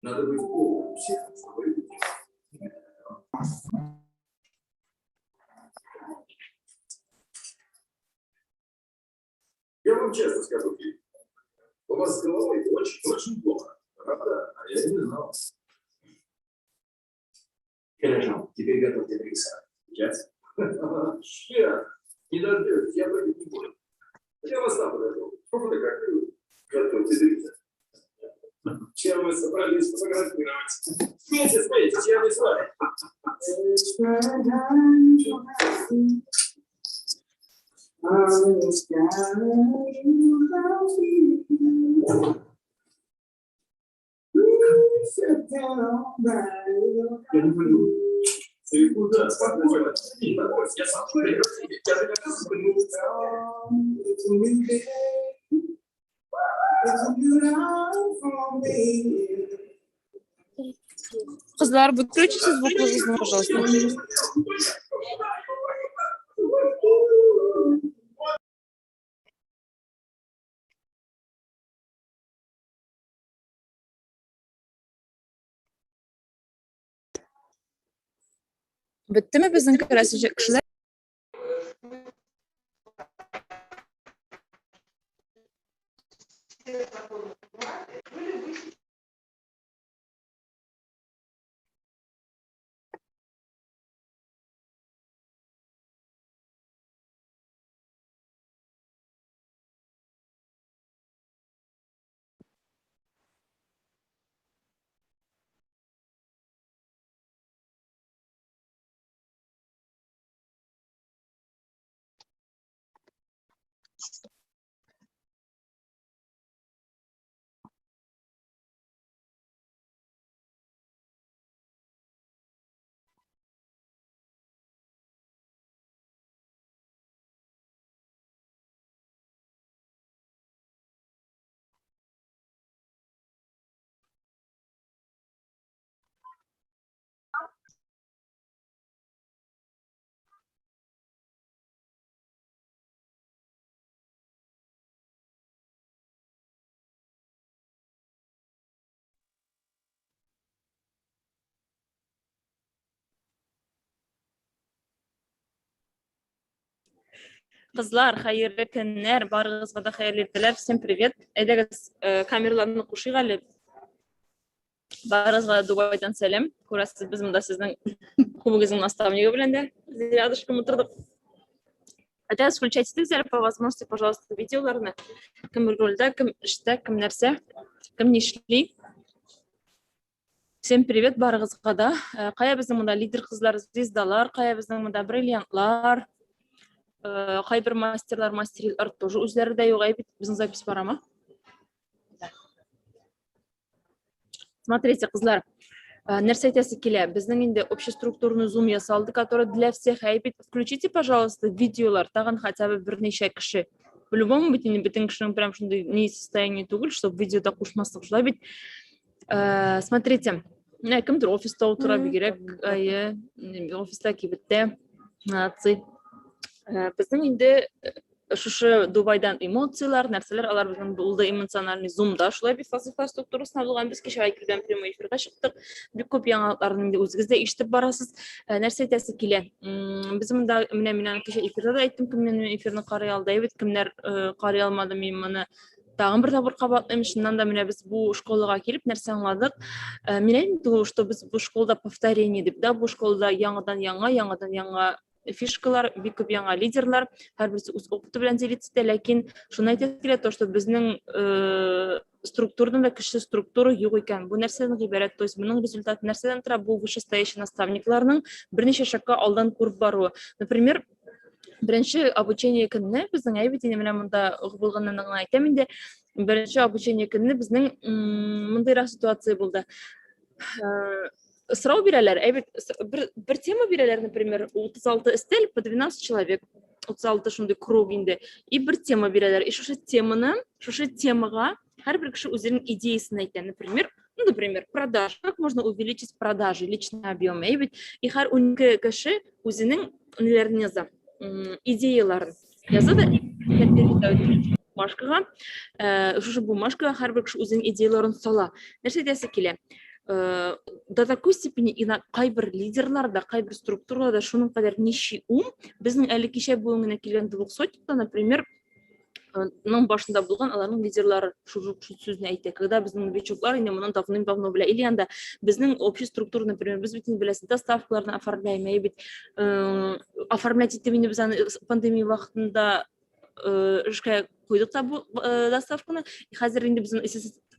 Надо быть полным психом, чтобы любить. Я вам честно скажу, Филипп, у вас с головой очень-очень плохо. Правда? А я не знал. Хорошо, теперь готовьте адреса. Сейчас? Сейчас. Не дождетесь, я прыгать не буду. Я вас сам подожду. Пофотографирую. Готовьте дриса. Чем вы собрались фотографировать? Смейтесь, смейтесь, я не с вами. Я не пойду. Ты куда? Спокойно. Не бойся, я сам прекрати. Я же как раз Кызлар, выключите звук, пожалуйста. Беттеме безнең керәсе кешеләр? Кызлар, хәерле көннәр, барыгызга да хәерле иртәләр. Всем привет. Әйдәгез, камераларны кушыйк әле. Барыгызга да Дубайдан сәлам. Күрәсез, без монда сезнең күбегезнең наставнигы белән дә рядышком утырдык. Әйдәгез, включайте итегез әле по возможности, пожалуйста, видеоларны. Кем рульдә, кем эштә, кем нәрсә, кем нишли. Всем привет барыгызга да. Кая безнең монда лидер кызлар, звездалар, кая безнең монда бриллиантлар, кайбер мастерлар, мастерлар тоже үзләре дә юк, әй бит, безнең запись барамы? Да. Смотрите, кызлар, нәрсә әйтәсе килә? Безнең инде общеструктурный зум ясалды, который для всех, әй бит, включите, пожалуйста, видеолар, тагын хотя бы берничә кеше. По-любому бит инде бөтен кешенең прям шундый ни состояние түгел, чтобы видеода кушмаслык, шулай бит. Смотрите, менә кемдер офиста утыра, бигрәк, әйе, офиста, кибеттә, молодцы. Безнең инде шушы Дубайдан эмоцияләр, нәрсәләр, алар безнең булды эмоциональный зумда, шулай бит вазифа структурасына булган. Без кичә Айкүлдән прямой эфирга чыктык. Бик күп яңалыкларны инде үзегез дә ишетеп барасыз. Нәрсә әйтәсе килә? Без монда менә мин аны кичә эфирда да әйттем, кем минем эфирны карый алды, әйбәт, кемнәр карый алмады, мин моны тагын бер тапкыр кабатлыйм. Чыннан да менә без бу школага килеп нәрсә аңладык? Мин әйтмим, что без бу школада повторение дип, да, бу школада яңадан яңа, яңадан яңа фишкалар, бик күп яңа лидерлар, һәрберсе үз опыты белән делиться итә, ләкин шуны әйтәсе килә, то, что безнең структурада да кеше структура юк икән. Бу нәрсәдән гыйбарәт? То есть моның результаты нәрсәдән тора? Бу вышестоящий наставникларның берничә шагка алдан күреп баруы. Например, беренче обучение көнне безнең әйбәт инде менә монда булганнан гына әйтәм инде, беренче обучение көнне безнең мондыйрак ситуация булды. Сорау бирәләр, әйбәт, бер тема бирәләр, например, 36 өстәл по 12 человек. 36 шундый круг инде. И бер тема бирәләр. И шушы теманы, шушы темага һәрбер кеше үзенең идеясын әйтә. Например, ну, например, продаж. Как можно увеличить продажи, личный объем? Әй бит. И һәр 12 кеше үзенең неләрен яза, идеяларын яза да бумажкага, шушы бумажкага һәрбер кеше үзенең идеяларын сала. Нәрсә әйтәсе килә? До такой степени и на кайбер лидерларда, кайбер структураларда шуның кадәр нищий ум, безнең әле кичә бүген генә килгән двухсотникта, например, ның башында булган аларның лидерлары шул сүзне әйтә. Когда безнең новичоклар инде моннан давным-давно белә. Или анда безнең общий структура, например, без бит инде беләсез, доставкаларны оформляем, әйе бит, оформлять итеп инде без аны пандемия вакытында эшкә куйдык та бу доставканы. Хәзер инде безнең,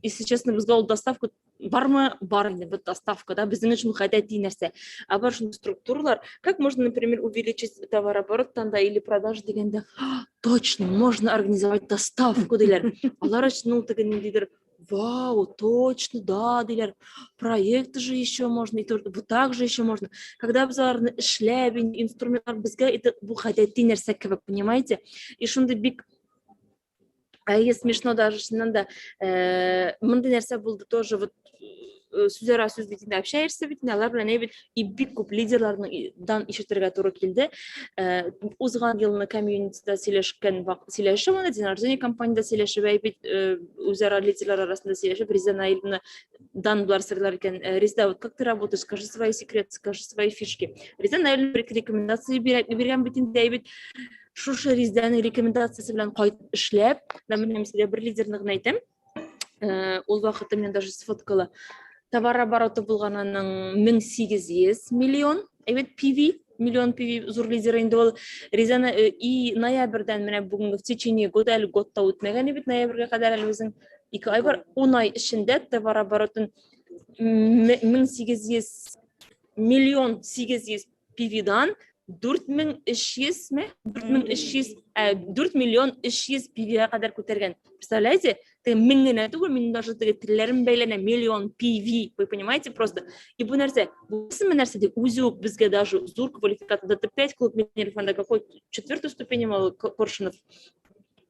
если честно, безгә ул доставка бармы? Бар инде бу доставка, да, безнең өчен гадәти нәрсә. А бар шундый структуралар, как можно, например, увеличить товарооборот да или продажи дигәндә, точно, можно организовать доставку диләр. Алар өчен ул теге ниндидер вау, точно, да, диләр. Проекты же еще можно, и вот так же еще можно. Когда без аларны эшләп, инструментлар безгә это бу гадәти нәрсә кебек, понимаете? И шундый бик әйе, смешно даже, чыннан да, мондый нәрсә булды тоже, вот сүз ара сүз бит инде, общаешься бит инде алар белән, әйбит, и бик күп лидерларның ишетергә туры килде. Узган елны комьюнитида сөйләшкән сөйләшеп, анда день рождения компанияда сөйләшеп, әйбит, үзара лидерлар арасында сөйләшеп, Резеда Наилевна дан болар сорыйлар икән: «Резеда, вот как ты работаешь, скажи свои секреты, скажи свои фишки». Резеда Наилевна бер рекомендация биргән бит инде, әйбит. Шушы Резеданың рекомендациясе белән кайтып эшләп, менә мисалга бер лидерны гына әйтәм, ул вакытта мен даже сфоткала. Товарообороты булган аның 1800 миллион, әйбәт, PV, миллион PV, зур лидер инде ул Резеда. И ноябрьдән менә бүгенге, в течение года, әле год та үтмәгән бит, ноябрьгә кадәр әле безнең 2 ай бар, 10 ай эчендә товарооборотын 1800 миллион 800 PV-дан 4300 ме, 4300, 4 миллион 300 PV-га кадәр күтәргән. Представляете, теге мең генә түгел, минем даже теге телләрем бәйләнә, миллион PV, вы понимаете просто? И бу нәрсә, бу нәрсә ди, үзе үк безгә даже зур квалификация, ДТ5 клуб миллионеров, анда какой четвертую ступень ал Коршунов,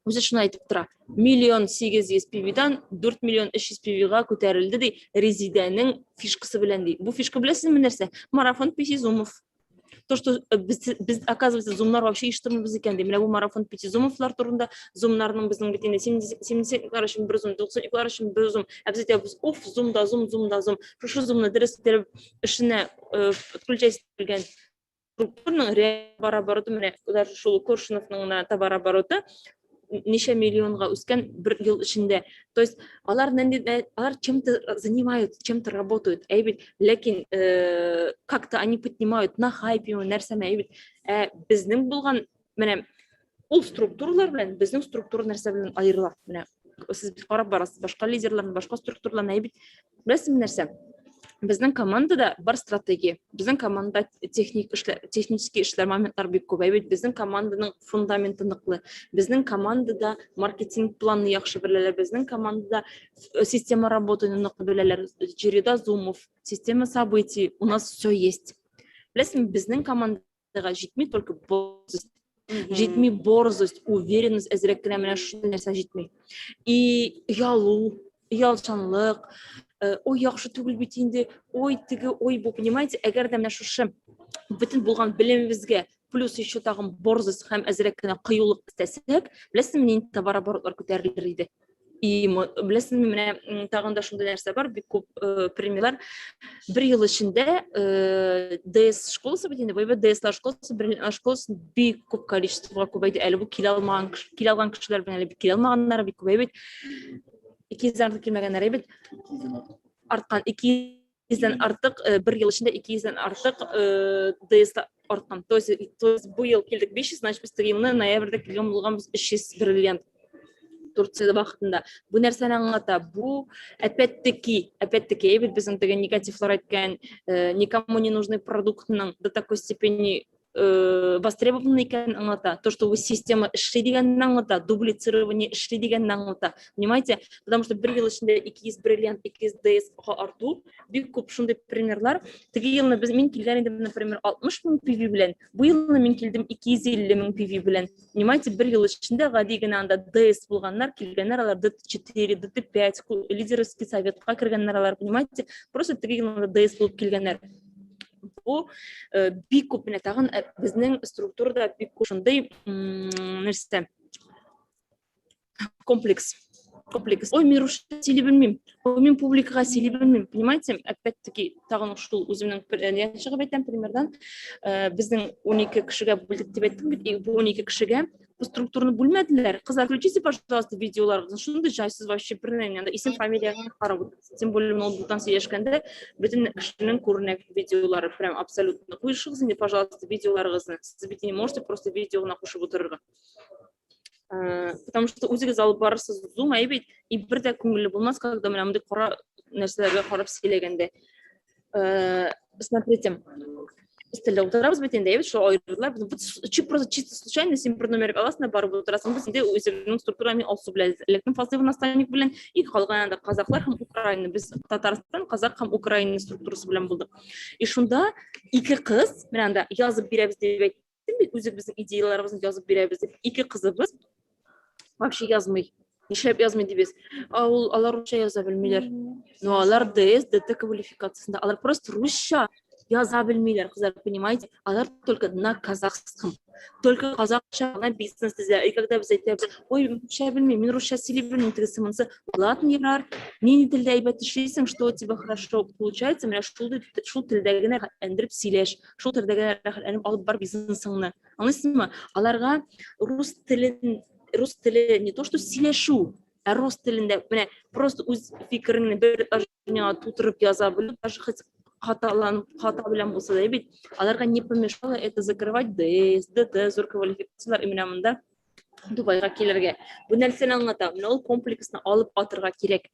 үзе шуны әйтеп тора: 1 миллион 800 PV-дан 4 миллион 300 PV-га күтәрелде ди, Резидәнең фишкасы белән ди. Бу фишка беләсезме нәрсә? Марафон пяти зумов. То, что без, оказывается, зумнар вообще ишеттермибез икән ди. Менә бу марафон пяти зумовлар турында, зумнарның безнең бит инде семидесятниклар өчен бер зум, двухсотниклар өчен бер зум. Ә без әйтәбез: «Уф, зум да зум, зум да зум». Шушы зумны дөрес итеп эшенә подключать ителгән структураның реаль товарообороты, менә даже шул Коршуновның гына товарообороты ничә миллионга үскән бер ел эчендә. То есть алар нинди, алар чем-то занимаются, чем-то работают, әй бит, ләкин как-то они поднимают на хайпе нәрсәме, әй бит. Ә безнең булган менә ул структуралар белән безнең структура нәрсә белән аерыла? Менә сез бит карап барасыз башка лидерларны, башка структураларны, әй бит. Беләсезме нәрсә? Безнең командада бар стратегия, безнең командада техник эшләр, технический эшләр, моментлар бик күп, әй бит. Безнең команданың фундаменты ныклы, безнең командада маркетинг планны яхшы беләләр, безнең командада система работы ныклы беләләр, череда зумов, система событий, у нас все есть. Беләсезме, безнең командага җитми только борзость, җитми борзость, уверенность әзрәк кенә, менә шундый нәрсә җитми. И оялу, оялчанлык, ой, яхшы түгел бит инде, ой, теге, ой, бу, понимаете? Әгәр дә менә шушы бөтен булган белемебезгә плюс еще тагын борзость һәм әзрәк кенә кыюлык өстәсәк, беләсезме, нинди товарооборотлар күтәрелер иде? И беләсезме, менә тагын да шундый нәрсә бар, бик күп примерлар. Бер ел эчендә ДС школасы бит инде, бу ДСлар школасы, бриллиантлар школасы бик күп количествога күбәйде. Әле бу килә алмаган, килә алган кешеләр белән, әле килә алмаганнары бик күбәйде бит. 200-дән артык килмәгәннәр бит. Арткан 200-дән артык, бер ел эчендә 200-дән артык ДС арткан. То есть бу ел килдек 500, значит, без теге елны ноябрьдә килгән булганбыз 300 бриллиант. Турцияда вакытында. Бу нәрсәне аңлата? Бу опять-таки, әйбәт, безнең теге негативлар әйткән, никому не нужный продуктның до такой степени. Востребованный икәнен аңлата, то, что вы система эшли дигәнне аңлата, дублицирование эшли дигәнне аңлата, понимаете? Потому что бер ел эчендә 200 бриллиант, 200 ДС арту, бик күп шундый примерлар. Теге елны без мин килгән идем, например, 60 мең PV белән, бу елны мин килдем 250 мең PV белән. Понимаете, бер ел эчендә гади генә анда ДС булганнар, килгәннәр алар ДТ4, ДТ5, лидерский советка кергәннәр алар, понимаете? Просто теге елны ДС булып килгәннәр. Бу бик күп менә тагын безнең структурада бик күп шундый нәрсә, комплекс. Ой, мин русча сөйли белмим, ой, мин публикага сөйли белмим, понимаете? Опять таки тагын шул үземнең чыгып әйтәм примердан. Безнең 12 кешегә бүлдек дип әйттем бит, бу 12 кешегә бу структураны бүлмәделәр. Кызлар, включите, пожалуйста, видеоларыгызны. Шундый җайсыз вообще, бер анда исем, фамилия карап утырасыз. Тем более ноутбуктан сөйләшкәндә бөтен кешенең күренә видеолары прям абсолютно. Куешыгыз инде, пожалуйста, видеоларыгызны. Сез бит не можете просто видео гына кушып утырырга. Потому что үзегез алып барырсыз Zoom, әйе бит, и бер дә күңелле булмас, когда менә мондый кара нәрсәләргә карап сөйләгәндә. Смотрите, өстәлдә утырабыз бит инде, әйе, шул аердылар. Вот просто чисто случайно син бер номер аласың да барып утырасың. Без инде үзебезнең структура, мин Алсу белән электән Фазлыева наставник белән и калган анда казахлар һәм Украина. Без Татарстан, казах һәм Украина структурасы белән булдык. И шунда ике кыз, менә анда язып бирәбез дип әйттем бит, үзебезнең идеяларыбызны язып бирәбез дип. Ике кызыбыз вообще язмый. Нишләп язмый дибез? А ул алар русча яза белмиләр. Но алар ДС, ДТ квалификациясендә. Алар просто русча яза белмиләр, кызлар, понимаете? Алар только на казахском. Только казахча гына бизнес төзә. И когда без әйтәбез: «Ой, русча белмим, мин русча сөйли белмим», тегесе монысы, ладно, ярар, нинди телдә әйбәт эшлисең, что у тебя хорошо получается, менә шул телдә генә рәхәтләндереп сөйләш, шул телдә генә рәхәтләнеп алып бар бизнесыңны. Аңлыйсызмы? Аларга рус телен, рус теле не то что сөйләшү, ә рус телендә менә просто үз фикереңне бер предложениега тутырып яза белү, даже хоть хаталанып, хата белән булса да бит, аларга не помешало это закрывать ДС, ДТ, зур квалификацияләр именно монда Дубайга килергә. Бу нәрсәне аңлата? Менә ул комплексны алып атырга кирәк.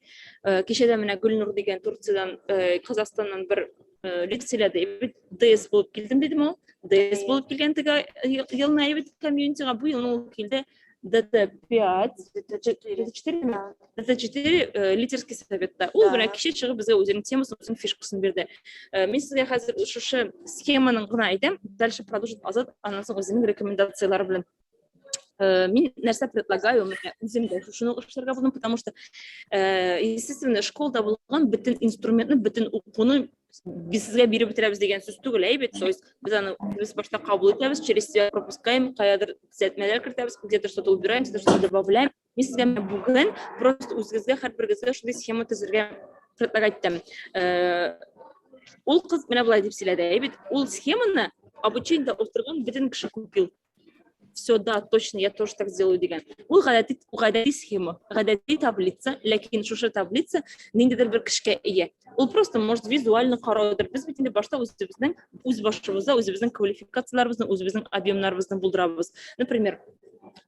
Кичә дә менә Гөлнур дигән Турциядән, Казахстаннан бер лид сөйләде. Бит ДС булып килдем дидеме ул? ДС булып килгән теге елны әйбәт комьюнитига, бу елны ул килде ДТ5, ДТ4, ДТ4 лидерский советта. Ул менә кичә чыгып безгә үзенең темасын, үзенең фишкасын бирде. Мин сезгә хәзер шушы схеманың гына әйтәм, дальше продолжит Азат, аннан соң үзенең рекомендацияләре белән. Мин нәрсә предлагаю, менә үзем дә шушыны эшләргә булдым, потому что, естественно, школда булган бөтен инструментны, бөтен укуны без сезгә биреп бетерәбез дигән сүз түгел, әйе бит? То есть без аны без башта кабул итәбез, через себя пропускаем, каядыр төзәтмәләр кертәбез, где-то что-то убираем, где-то что-то добавляем. Мин сезгә менә бүген просто үзегезгә, һәрберегезгә шундый схема төзергә предлагать итәм. Ул кыз менә болай дип сөйләде, әйе бит? Ул схеманы обучениедә утырган бөтен кеше купил. Все, да, точно, я тоже так сделаю дигән. Ул гадәти схема, гадәти таблица, ләкин шушы таблица ниндидер бер кешегә ия. Ул просто может визуально караудыр. Без бит инде башта үзебезнең үз башыбызда үзебезнең квалификацияләребезне, үзебезнең объемнарыбызны булдырабыз. Например,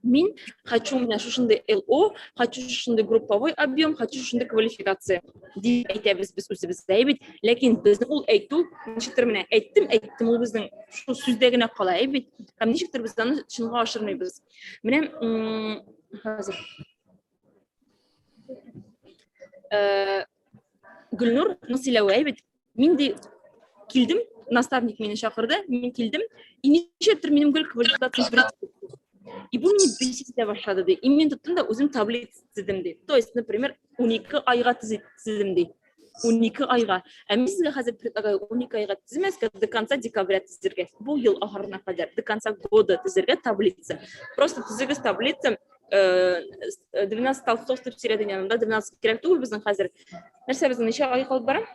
мин хочу менә шушындый ЛО, хочу шушындый групповой объем, хочу шушындый квалификация дип әйтәбез без үзебездә бит. Ләкин безнең ул әйтү ничектер менә әйттем, әйттем, ул безнең шул сүздә генә кала, әйе бит? Һәм ничектер без аны чынга ашырмыйбыз. Менә хәзер Гөлнур сөйләве, әйе бит? Мин ди килдем, наставник мине чакырды, мин килдем, и ничектер минем гел квалификация. И бу мине бесить итә башлады ди. И мин тоттым да үзем таблица төзедем ди. То есть, например, 12 айга төзедем ди. 12 айга. Ә мин сезгә хәзер предлагаю 12 айга төземәскә, до конца декабря төзергә. Бу ел ахырына кадәр, до конца года төзергә таблица. Просто төзегез таблица, 12 столбцов дип сөйләде янымда, 12 кирәк түгел безнең хәзер. Нәрсә, безнең ничә ай калып бара?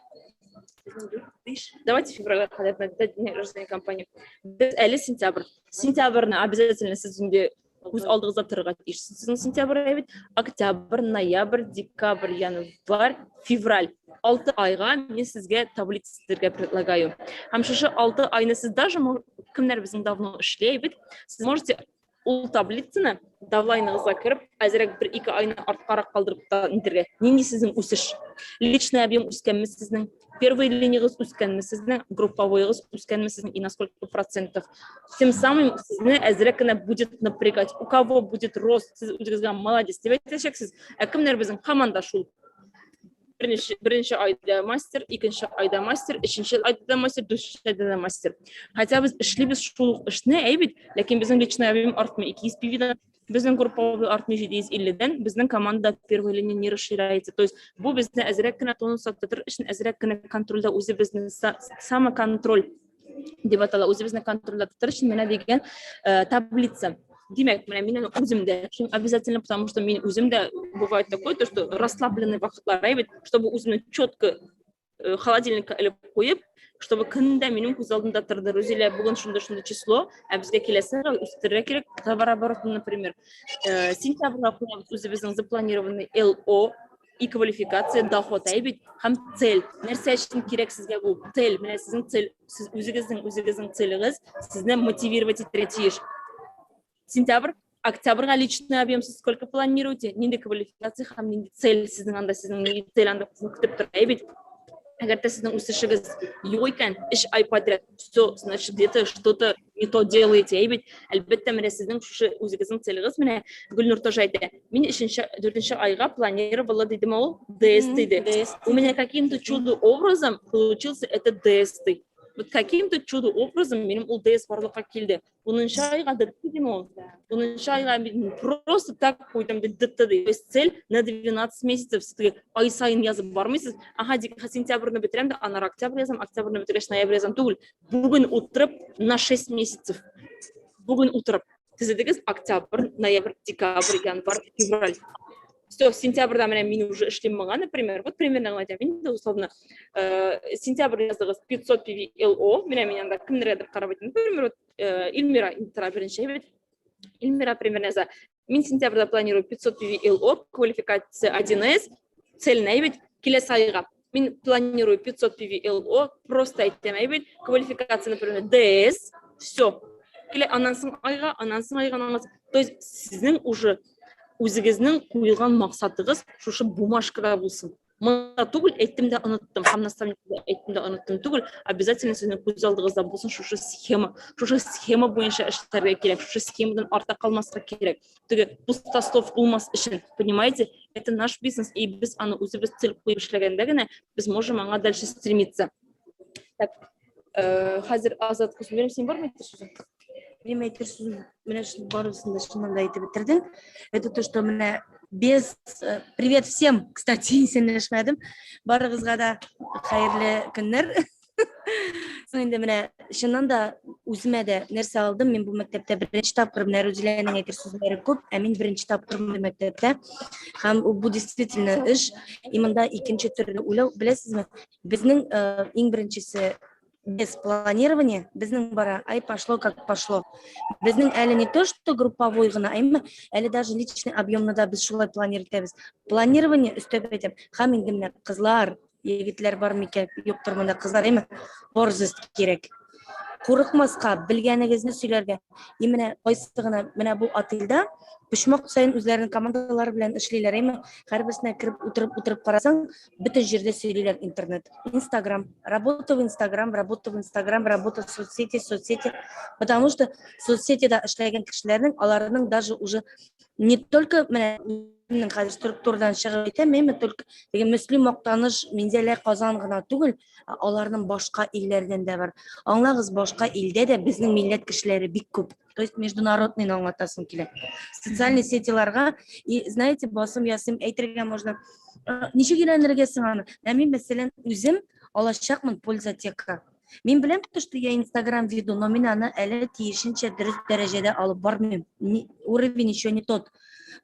Давайте февральгә кадәр на день рождения компании. Без әле сентябрь. Сентябрьне обязательно сез инде үз алдыгызда торырга тиешсез. Сезнең сентябрь бит, октябрь, ноябрь, декабрь, январь, февраль. 6 айга мин сезгә таблица төзергә предлагаю. Һәм шушы 6 айны сез даже, кемнәр безнең давно эшли бит, сез можете Ул таблицаны даунлайныгызга кереп, әзрәк бер-ике айны арткарак калдырып та нитергә. Нинди сезнең үсеш? Личный объем үскәнме сезнең? Первый линиягыз үскәнме сезнең? Групповойыгыз үскәнме сезнең? И на сколько процентов? Тем самым сезне әзрәк кенә будет напрягать. У кого будет рост, сез үзегезгә молодец дип әйтәчәксез. Ә кемнәр безнең һаман да шул беренче айда мастер, икенче айда мастер, өченче айда да мастер, дүртенче айда да мастер. Хотя без эшлибез шул ук эшне, әй бит, ләкин безнең личный объем артмый 200 PV-дан, безнең групповой артмый 750-дән, безнең команда первой линии не расширяется. То есть бу безне әзрәк кенә тонуста тотыр өчен, әзрәк кенә контрольдә үзебезне самоконтроль дип атала, үзебезне контрольдә тотыр өчен менә дигән таблица. Димәк, менә мин аны үзем дә эшлим обязательно, потому что мин үзем дә бывает такое, то, что расслабленный вакытлар әйбәт, чтобы үземне четко холодильникка элеп куеп, чтобы көндә минем күз алдымда торды. Рузилә, бүген шундый-шундый число, ә безгә киләсе үстерергә кирәк товарооборотны, например. Сентябрьгә куябыз үзебезнең запланированный ЛО и квалификация, доход әйбит һәм цель. Нәрсә өчен кирәк сезгә бу цель? Менә сезнең цель, сез үзегезнең целегез сезне мотивировать итәргә тиеш. Сентябрь, октябрьгә личный объем сез сколько планируете? Нинди квалификация һәм нинди цель сезнең анда, сезнең нинди цель анда сезне көтеп тора, әйбит? Әгәр дә сезнең үсешегез юк икән, 3 ай подряд, все, значит, где-то что-то не то делаете, әйбит. Әлбәттә, менә сезнең шушы үзегезнең целегез, менә Гөлнур тоже әйтә. Мин өченче, дүртенче айга планировала, дидеме ул? ДС диде. У меня каким-то чудо образом получился этот ДС. Вот каким-то чудо образом минем ул ДС барлыкка килде. 10 айга ДТ дидеме ул? 10 айга мин просто так куйдым ДТ ди. То есть цель на 12 месяцев. Сез теге ай саен язып бармыйсыз. Ага, сентябрьне бетерәм дә, аннары октябрь язам, октябрьне бетергәч ноябрь язам түгел. Бүген утырып на 6 месяцев. Бүген утырып төзедегез октябрь, ноябрь, декабрь, январь, февраль. Все, сентябрьдә менә мин уже эшлим моңа, например, вот примерно гына әйтәм, мин дә условно сентябрь яздыгыз 500 PV LO, менә мин анда кемнәргәдер карап әйтәм, например, вот Эльмира тора беренче әйбәт. Эльмира примерно яза. Мин сентябрьдә планирую 500 PV LO, квалификация 1С, цель әйбәт, киләсе айга. Мин планирую 500 PV LO, просто әйтәм әйбәт, квалификация, например, DS, все. Килә аннан соң айга, аннан соң айга, аннан соң. То есть сезнең уже үзегезнең куелган максатыгыз шушы бумажкада булсын. Монда түгел, әйттем дә оныттым. Һәм наставникка әйттем дә оныттым түгел. Обязательно сезнең күз алдыгызда булсын шушы схема. Шушы схема буенча эшләргә кирәк. Шушы схемадан артта калмаска кирәк. Теге пустослов булмас өчен, понимаете? Это наш бизнес, и без аны үзебез цель куеп эшләгәндә генә без можем аңа дальше стремиться. Так, хәзер Азат Кусмиров, син бармы әйтер сүзең? Минем әйтер сүзем менә шул барысын да чыннан да әйтеп бетердең. Это то, что менә без привет всем, кстати, исәнләшмәдем. Барыгызга да хәерле көннәр. Соң инде менә чыннан да үземә дә нәрсә алдым, мин бу мәктәптә беренче тапкыр, менә Рузиләнең әйтер сүзләре күп, ә мин беренче тапкыр мондый мәктәптә. Һәм бу действительно эш. И монда икенче төрле уйлау, беләсезме? Безнең иң беренчесе без планирование, безнең бара, ай пошло как пошло. Безнең әле не то, что групповой гына, әмма әле даже личный объемны да без шулай планировать итәбез. Планирование өстәп әйтәм, һәм инде менә кызлар, егетләр бар микән, юктыр монда кызлар, әмма борзость кирәк. Курыкмаска, белгәнегезне сөйләргә. И менә кайсы гына, менә бу отельдә почмак саен үзләренең командалары белән эшлиләр, әмма һәрберсенә кереп утырып-утырып карасаң, бөтен җирдә сөйлиләр интернет. Инстаграм, работа в Инстаграм, работа в Инстаграм, работа в соцсети, соцсети. Потому что соцсетида эшләгән кешеләрнең, аларның даже уже не только менә үземнең хәзер структурадан чыгып әйтәм, әмма только теге Мөслим, Мактаныш, Минзәлә, Казан гына түгел, ә аларның башка илләрдән дә бар. Аңлагыз, башка илдә дә безнең милләт кешеләре бик күп. То есть международныйны аңлатасым килә. Социальный сетиларга, и знаете, басым ясыйм, әйтергә можно. Ничек өйрәнергә соң аны? Ә мин, мәсәлән, үзем алачакмын пользотека. Мин беләм, то, что я Инстаграм веду, но мин аны әле тиешенчә дөрес дәрәҗәдә алып бармыйм. Уровень еще не тот.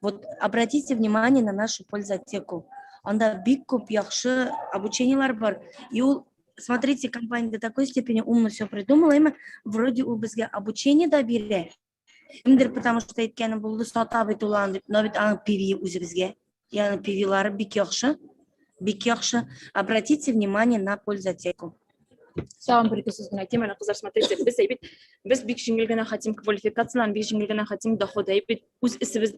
Вот обратите внимание на нашу пользотеку. Анда бик күп яхшы обучениелар бар. И ул, смотрите, компания до такой степени умно все придумала, әмма вроде ул безгә обучение да бирә. Кемдер, потому что әйткәне булды, сата бит ул аны дип, но бит аның PV үзебезгә. Ягъни PV-лары бик яхшы, бик яхшы. Обратите внимание на пользотеку. Тагын бер ике сүз генә әйтим әле, кызлар, смотрите, без әйбит, без бик җиңел генә хотим квалификацияләрне, бик җиңел генә хотим доход, әйбит, үз эшебез,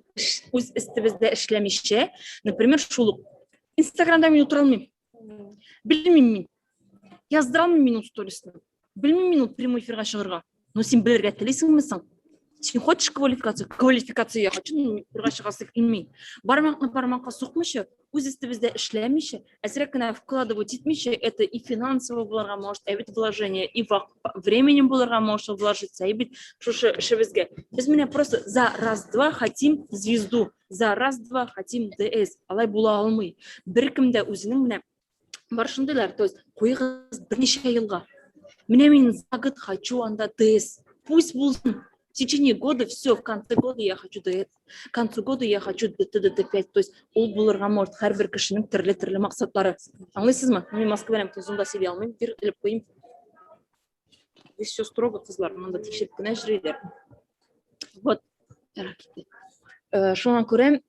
үз өстебездә эшләмичә, например, шул ук Инстаграмда мин утыра алмыйм. Белмим мин. Яздыра алмыйм мин ул сторисны. Белмим мин ул прямой эфирга чыгарга. Но син белергә телисеңме соң? Син хочешь квалификацию? Квалификацию я хочу, но эфирга чыгасы килми. Бармакны бармакка сукмыйча, үз өстебездә эшләмичә, әзрәк кенә вкладывать итмичә, это и финансово булырга может, ә бит вложение, и временем булырга может вложиться, ә бит шушы эшебезгә. Без менә просто за раз-два хотим звезду, за раз-два хотим ДС. Алай була алмый. Беркем дә үзенең менә бар шундыйлар, то есть куйыгыз берничә елга. Менә мин за год хочу анда ДС. Пусть булсын. В течение года все, в конце года я хочу ДС. К концу года я хочу ДТ, ДТ5. То есть ул булырга может һәрбер кешенең төрле-төрле максатлары. Аңлыйсызмы? Мин Москва белән зумда сөйли алмыйм, бер элеп куйыйм. Здесь все строго, кызлар, монда тикшереп кенә йөриләр. Вот. Ярар, китте. Шуңа күрә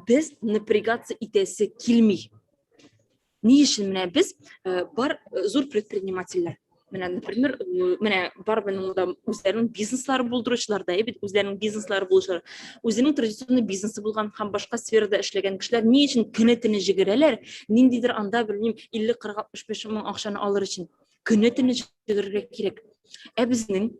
без напрягаться итәсе килми. Ни өчен менә без бар зур предпринимательләр. Менә, например, менә бар монда үзләренең бизнеслары булдыручылар да, бит үзләренең бизнеслары булучылар, үзенең традиционный бизнесы булган һәм башка сферада эшләгән кешеләр ни өчен көне-төне җигерәләр, ниндидер анда, белмим, 50, 40, 65 мең акчаны алыр өчен көне-төне җигерергә кирәк. Ә безнең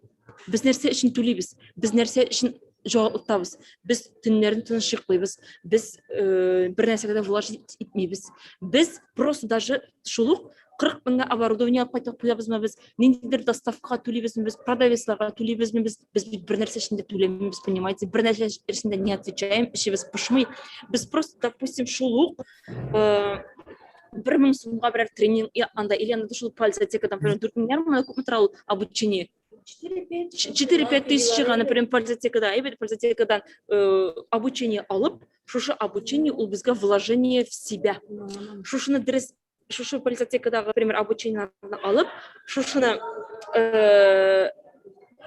без нәрсә өчен түлибез? Без нәрсә өчен җаваплы тотабыз? Без төннәрен тыныч йоклыйбыз. Без бер нәрсәгә дә вложить итмибез. Без просто даже шул ук 40 меңгә оборудование алып кайтып куябызмы без? Ниндидер доставкага түлибезме без? Продавецларга түлибезме без? Без бит бер нәрсә өчен дә түләмибез, понимаете? Бер нәрсә өчен дә не отвечаем, эшебез пошмый. Без просто, допустим, шул ук 1000 сумга берәр тренинг анда или анда шул пользотекадан, например, 4500 күпме тора ул обучение? 4-5 тысячага, например, пользотекада, әйбәт пользотекадан обучение алып, шушы обучение ул безгә вложение в себя. Шушыны дөрес, шушы пользотекадагы, например, обучениеләрне алып, шушыны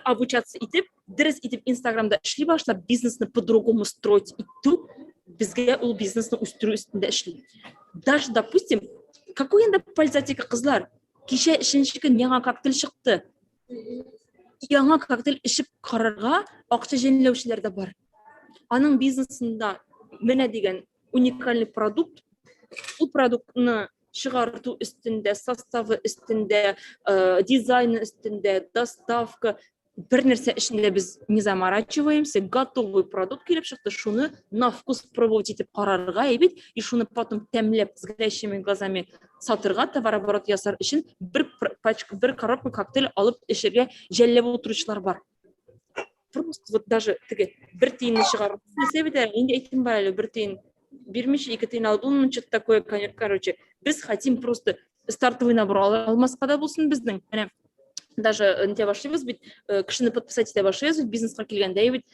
обучаться итеп, дөрес итеп Инстаграмда эшли башлап, бизнесны по-другому строить итү, безгә ул бизнесны үстерү өстендә эшли. Даже, допустим, какой инде пользотека, кызлар? Кичә өченче көн яңа коктейль чыкты. Яңа коктейль эчеп карарга акча жәлләүчеләр дә бар. Аның бизнесында менә дигән уникальный продукт, ул продуктны чыгарту өстендә, составы өстендә, дизайны өстендә, доставка, бер нәрсә эчендә без не заморачиваемся, готовый продукт килеп чыкты, шуны на вкус пробовать итеп карарга бит, и шуны потом тәмләп с горящими глазами сатырга, товарооборот ясар өчен бер пачка, бер коробка коктейль алып эчәргә жәлләп утыручылар бар. Просто вот даже теге бер тиенне чыгарып, нәрсә бит әле, инде әйттем бар әле, бер тиен бирмичә, ике тиен алып, ну, что-то такое, короче, без хотим просто стартовый набор ала алмаска да булсын безнең. Менә даже нитә башлыйбыз бит, кешене подписать итә башлыйбыз бит, бизнеска килгәндә бит,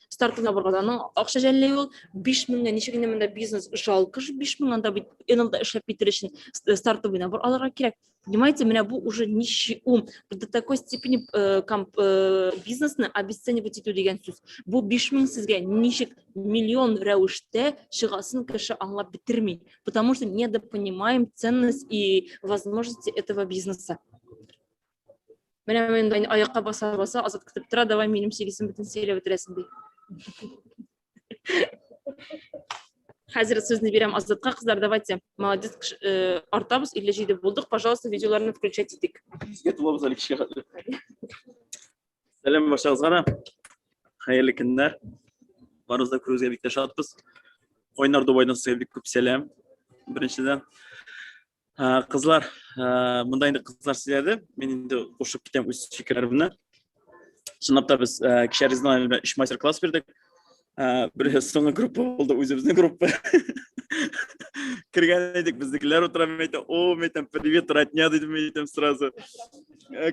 стартовый наборга да аның акча жәлләй ул, 5000-гә ничек инде монда бизнес жалко ж 5000, анда бит НЛда эшләп китер өчен стартовый набор алырга кирәк. Понимаете, менә бу уже нищий ум. До такой степени бизнесны обесценивать итү дигән сүз. Бу 5000 сезгә ничек миллион рәвештә чыгасын кеше аңлап бетерми, потому что недопонимаем ценность и возможности этого бизнеса. Менә мин инде аякка баса баса Азат көтеп тора, давай минем сөйлисем бөтен сөйләп бетерәсең ди. Хәзер сүзне бирәм Азатка, кызлар, давайте. Молодец, артабыз, 57 булдык. Пожалуйста, видеоларны включать итик. Безгә тулабыз әле кичкә хәтле. Сәлам барчагызга да. Хәерле көннәр. Барыгызны да күрүебезгә бик тә шатбыз. Кайнар Дубайдан сезгә бик күп сәлам. Беренчедән. Кызлар, монда инде кызлар сөйләде. Мин инде кушып китәм үз фикерләремне. Чынлап та без кичә Резина белән өч мастер-класс бирдек. Бер соңгы группа булды, үзебезнең группа. Кергән идек, безнекеләр утыра, мин әйтәм, о, мин әйтәм, привет, родня, дидем, мин әйтәм сразу.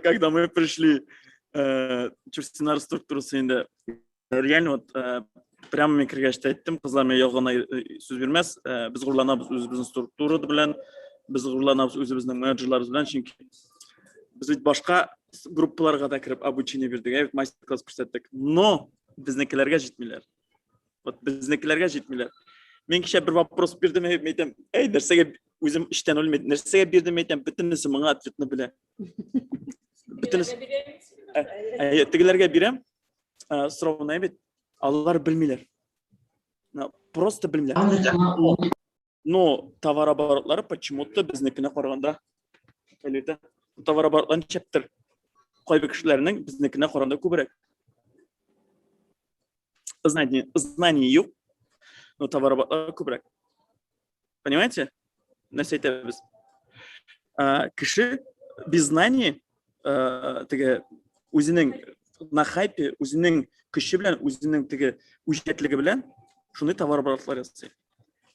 Когда мы пришли, Чурсинар структурасы инде реально вот прямо мин кергәч тә әйттем, кызлар миңа ялган сүз бирмәс, без горурланабыз үзебезнең структура белән, без горурланабыз үзебезнең менеджерларыбыз белән, чөнки без бит башка группаларга да кереп обучение бирдек, әйбәт мастер-класс күрсәттек, но безнекеләргә җитмиләр. Вот безнекеләргә җитмиләр. Мин кичә бер вопрос бирдем, әйтәм, әй, нәрсәгә Үзем эчтән уйлыйм, нәрсәгә бирдем әйтәм, бөтенесе моңа ответны белә. Бөтенесе. Ә, тегеләргә бирәм, сорауны бит, алар белмиләр. Просто белмиләр. Но товарооборотлары почему-то безнекенә караганда, әлбәттә, товарооборотлары ничектер кайбер кешеләрнең безнекенә караганда күбрәк. Знание юк, но товарооборотлары күбрәк. Понимаете? Нәрсә әйтәбез? Кеше без знаний, теге үзенең на хайпе, үзенең көче белән, үзенең теге үҗәтлеге белән шундый товарооборотлар ясый.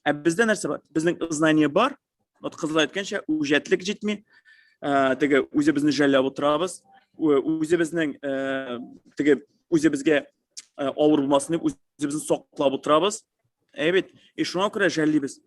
Ә бездә нәрсә бар? Безнең знание бар, вот кызлар әйткәнчә, үҗәтлек җитми, теге үзебезне жәлләп утырабыз, үзебезнең теге үзебезгә авыр булмасын дип үзебезне саклап утырабыз. Әйе бит? И шуңа күрә жәллибез.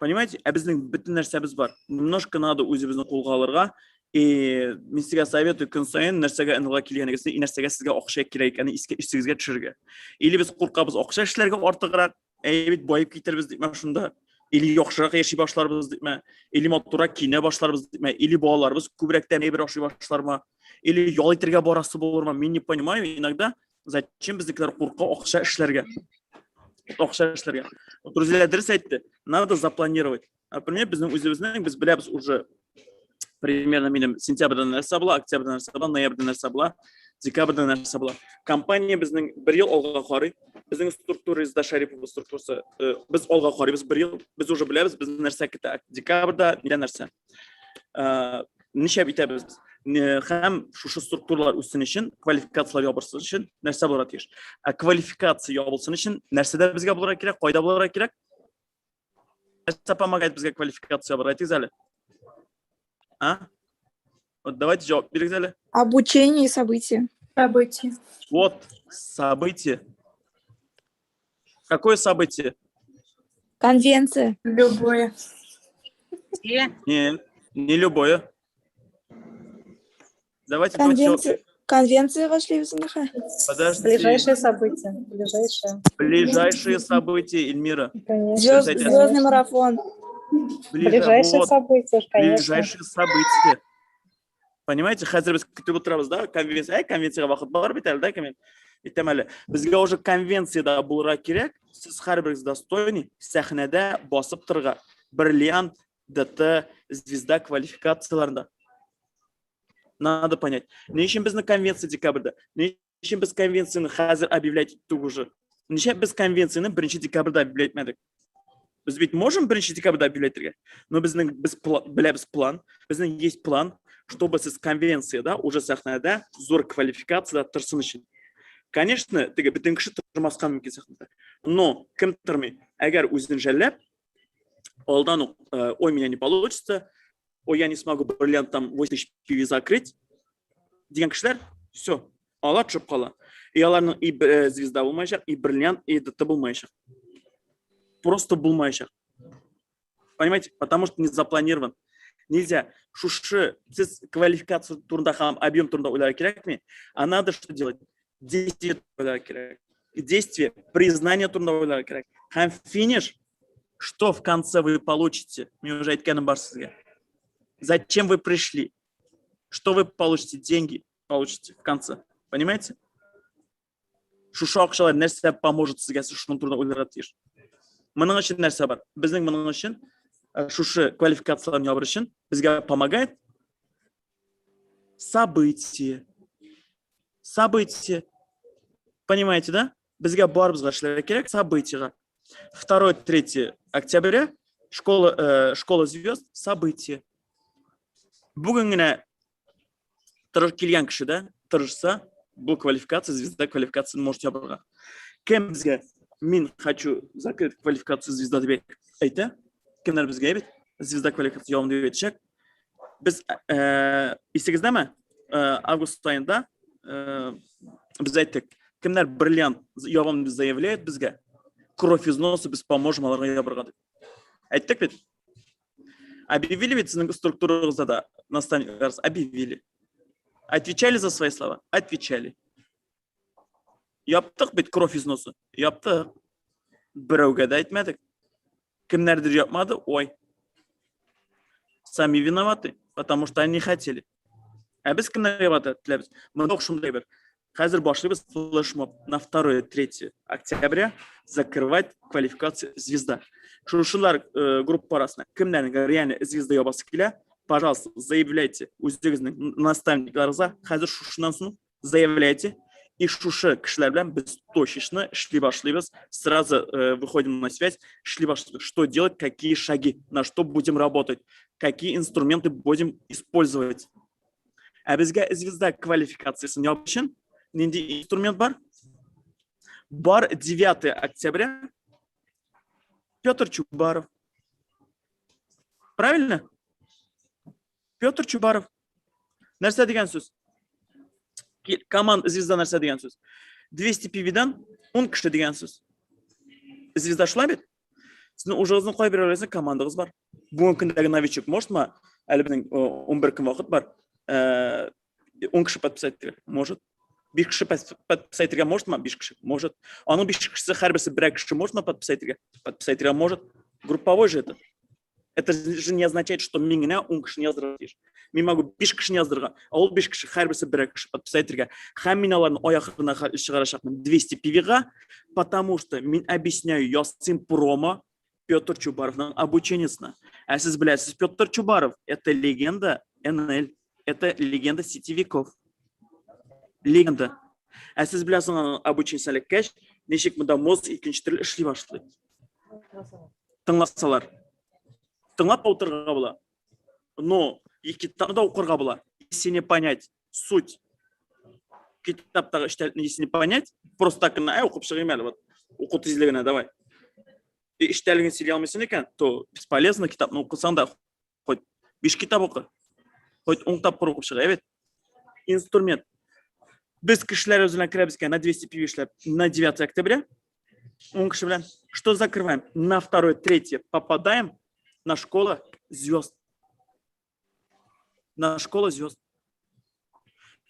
Понимаете? Ә безнең бөтен нәрсәбез бар. Немножко надо үзебезне кулга алырга. И мин сезгә советую көн саен нәрсәгә НЛга килгәнегезне и нәрсәгә сезгә акча кирәк икәнен искә исегезгә төшерергә. Или без куркабыз акча эшләргә артыграк, әйе бит, баеп китербез дипме шунда, или яхшырак яши башларбыз дипме, или матуррак киенә башларбыз дипме, или балаларыбыз күбрәк тәм әйбер ашый башлармы, или ял итәргә барасы булырмы, мин не понимаю иногда, зачем безнекеләр курка акча эшләргә. Акча эшләргә. Вот Рузилә дөрес әйтте, надо запланировать. Например, безнең үзебезнең, без беләбез уже примерно минем сентябрьдә нәрсә була, октябрьдә нәрсә була, ноябрьдә нәрсә була, декабрьдә нәрсә була. Компания безнең бер ел алга карый. Безнең структура Резеда Шәрипова структурасы, без алга карыйбыз бер ел. Без уже беләбез, безне нәрсә көтә. Декабрьдә нидә нәрсә. Ничә итәбез без? Һәм шушы структуралар үссен өчен, квалификацияләр ябылсын өчен нәрсә булырга тиеш? Ә квалификация ябылсын өчен нәрсәдә безгә булырга кирәк, кайда булырга кирәк? Нәрсә помогает безгә квалификация ябырга? Әйтегез әле. А? Вот давайте җавап бирегез әле. Обучение и события. События. Вот, событие. Какое событие? Конвенция. Любое. Нет, не любое. Давайте, давайте. Конвенция. Конвенция вошли в ЗНХ. Подожди. Ближайшее событие. Ближайшее. Ближайшие события, Эльмира. Конечно. Кстати, Звездный марафон. Ближайшее вот, событие, конечно. Ближайшие события. Понимаете, хәзер без көтеп утырабыз да, конвенция, әй, конвенциягә вакыт бар бит әле, да, кем? Әйтәм әле, безгә уже конвенциядә булырга кирәк, сез һәрберегез достойный сәхнәдә басып торырга, бриллиант, ДТ, звезда квалификацияләрендә. Надо понять. Ни өчен безнең конвенция декабрьдә? Ни өчен без конвенцияне хәзер объявлять иттек уже? Ничә без конвенцияне 1 декабрьдә объявлять итмәдек? Без ведь можем 1 декабрьдә объявлять итәргә, но безнең без беләбез план, безнең есть план, чтобы сез конвенциядә уже сәхнәдә зур квалификациядә торсын өчен. Конечно, теге бөтен кеше тормаска мөмкин сәхнәдә. Но кем тормый? Әгәр үзен жәлләп, алдан ук, ой, меня не получится, ой, я не смогу бриллиант там 8000 PV закрыть, дигән кешеләр, все, алар төшеп кала. И аларның и звезда булмаячак, и бриллиант, и ДТ булмаячак. Просто булмаячак. Понимаете? Потому что не запланирован. Нельзя. Шушы, сез квалификация турында һәм объем турында уйларга кирәкми. А надо что делать? Действие уйларга кирәк. Действие, признание турында уйларга кирәк. Һәм финиш, что в конце вы получите? Мин уже әйткәнем бар сезгә. Зачем вы пришли? Что вы получите? Деньги получите в конце. Понимаете? Шушы акчалар нәрсә поможет сезгә, сез шуның турында уйларга тиеш. Моның өчен нәрсә бар? Безнең моның өчен шушы квалификацияләрне ябыр өчен безгә помогает событие. Событие. Понимаете, да? Безгә барыбызга эшләргә кирәк событиега. 2-3 октября школа звезд, событие. Бүген генә тырыш килгән кеше дә тырышса, бу квалификация, звезда квалификацияны может ябырга. Кем безгә мин хочу закрыть квалификацию звезда дип әйтә? Кемнәр безгә бит звезда квалификация ябам дип әйтәчәк? Без исегездәме? Август аенда без әйттек, кемнәр бриллиант ябам дип заявляет безгә, кровь из носа без поможем аларга ябырга дип. Әйттек бит? Объявили ведь сезнең структурагызда да наставниклар объявили. Отвечали за свои слова? Отвечали. Яптык бит кровь из носа. Яптык. Берәүгә дә әйтмәдек. Кемнәрдер япмады, ой. Сами виноваты, потому что они хотели. Ә без кемнәргә ябата теләбез? Монда ук шундый бер. Хәзер башлыйбыз флешмоб на 2-3 октября закрывать квалификацию звезда. Шушылар группа арасында кемнәрнең реально звезда ябасы килә, пожалуйста, заявляйте үзегезнең наставникларыгызга. Хәзер шушыннан соң заявляйте. И шушы кешеләр белән без точечно эшли башлыйбыз. Сразу выходим на связь, эшли башлыйбыз. Что делать, какие шаги, на что будем работать, какие инструменты будем использовать. Ә безгә звезда квалификациясын ябу өчен нинди инструмент бар? Бар 9 октября Петр Чубаров. Правильно? Петр Чубаров. Нәрсә дигән сүз? Команда звезда нәрсә дигән сүз? 200 PV-дан 10 кеше дигән сүз. Звезда шулай бит? Сезнең ужыгызның кайберәүләренең командагыз бар. Бүгенге көндәге новичок может ма? Әле безнең 11 көн вакыт бар. 10 кеше подписать итәргә может. 5 кеше подписать итәргә может ма? 5 кеше может. Аның 5 кешесе һәрберсе берәр кеше может ма подписать итәргә? Подписать итәргә может. Групповой же это. Это же не означает, что мин генә 10 кешене яздырырга тиеш. Мин могу 5 кешене яздырырга, а ул 5 кеше һәрберсе берәр кеше подписать итәргә. Һәм мин аларны ай ахырына чыгарачакмын 200 PV-га, потому что мин объясняю, ясыйм промо Петр Чубаровның обучениесына. Ә сез беләсез, Петр Чубаров это легенда НЛ, это легенда сетевиков. Легенда. Ә сез беләсез, аның обучениесен эләккәч, ничек монда мозг икенче төрле эшли башлый. Тыңласалар. Тыңлап утырырга була. Но и китапны да укырга була. Если не понять суть китаптагы эчтәлекне, если не понять, просто так кына, әй, укып чыгыйм әле, вот, уку тизлегенә, давай. И эчтәлеген сөйли алмыйсың икән, то бесполезно китапны укысаң да, хоть 5 китап укы, хоть 10 тапкыр укып чык, әйбәт. Инструмент. Без кешеләр үзенә керәбез икән, на 200 PV эшләп, на 9 октября, 10 кеше белән. Что закрываем? На 2, 3 попадаем на школа звезд. На школа звезд.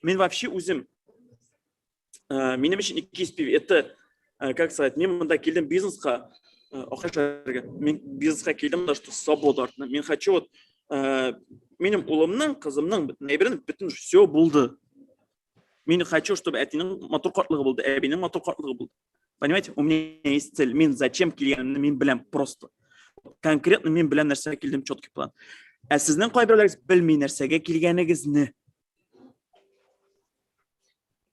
Мин вообще үзем, минем өчен 200 PV, это, как сказать, мин монда килдем бизнеска, акча эшләргә. Мин бизнеска килдем, да, что свобода артына. Мин хочу вот, минем улымның, кызымның бөтен әйберен, бөтен все булды. Мин хочу, чтобы әтинең матур картлыгы булды, әбинең матур картлыгы булды. Понимаете, у меня есть цель. Мин зачем килгәнемне мин беләм просто. Конкретно мин беләм нәрсәгә килдем, четкий план. Ә сезнең кайберәүләрегез белми нәрсәгә килгәнегезне.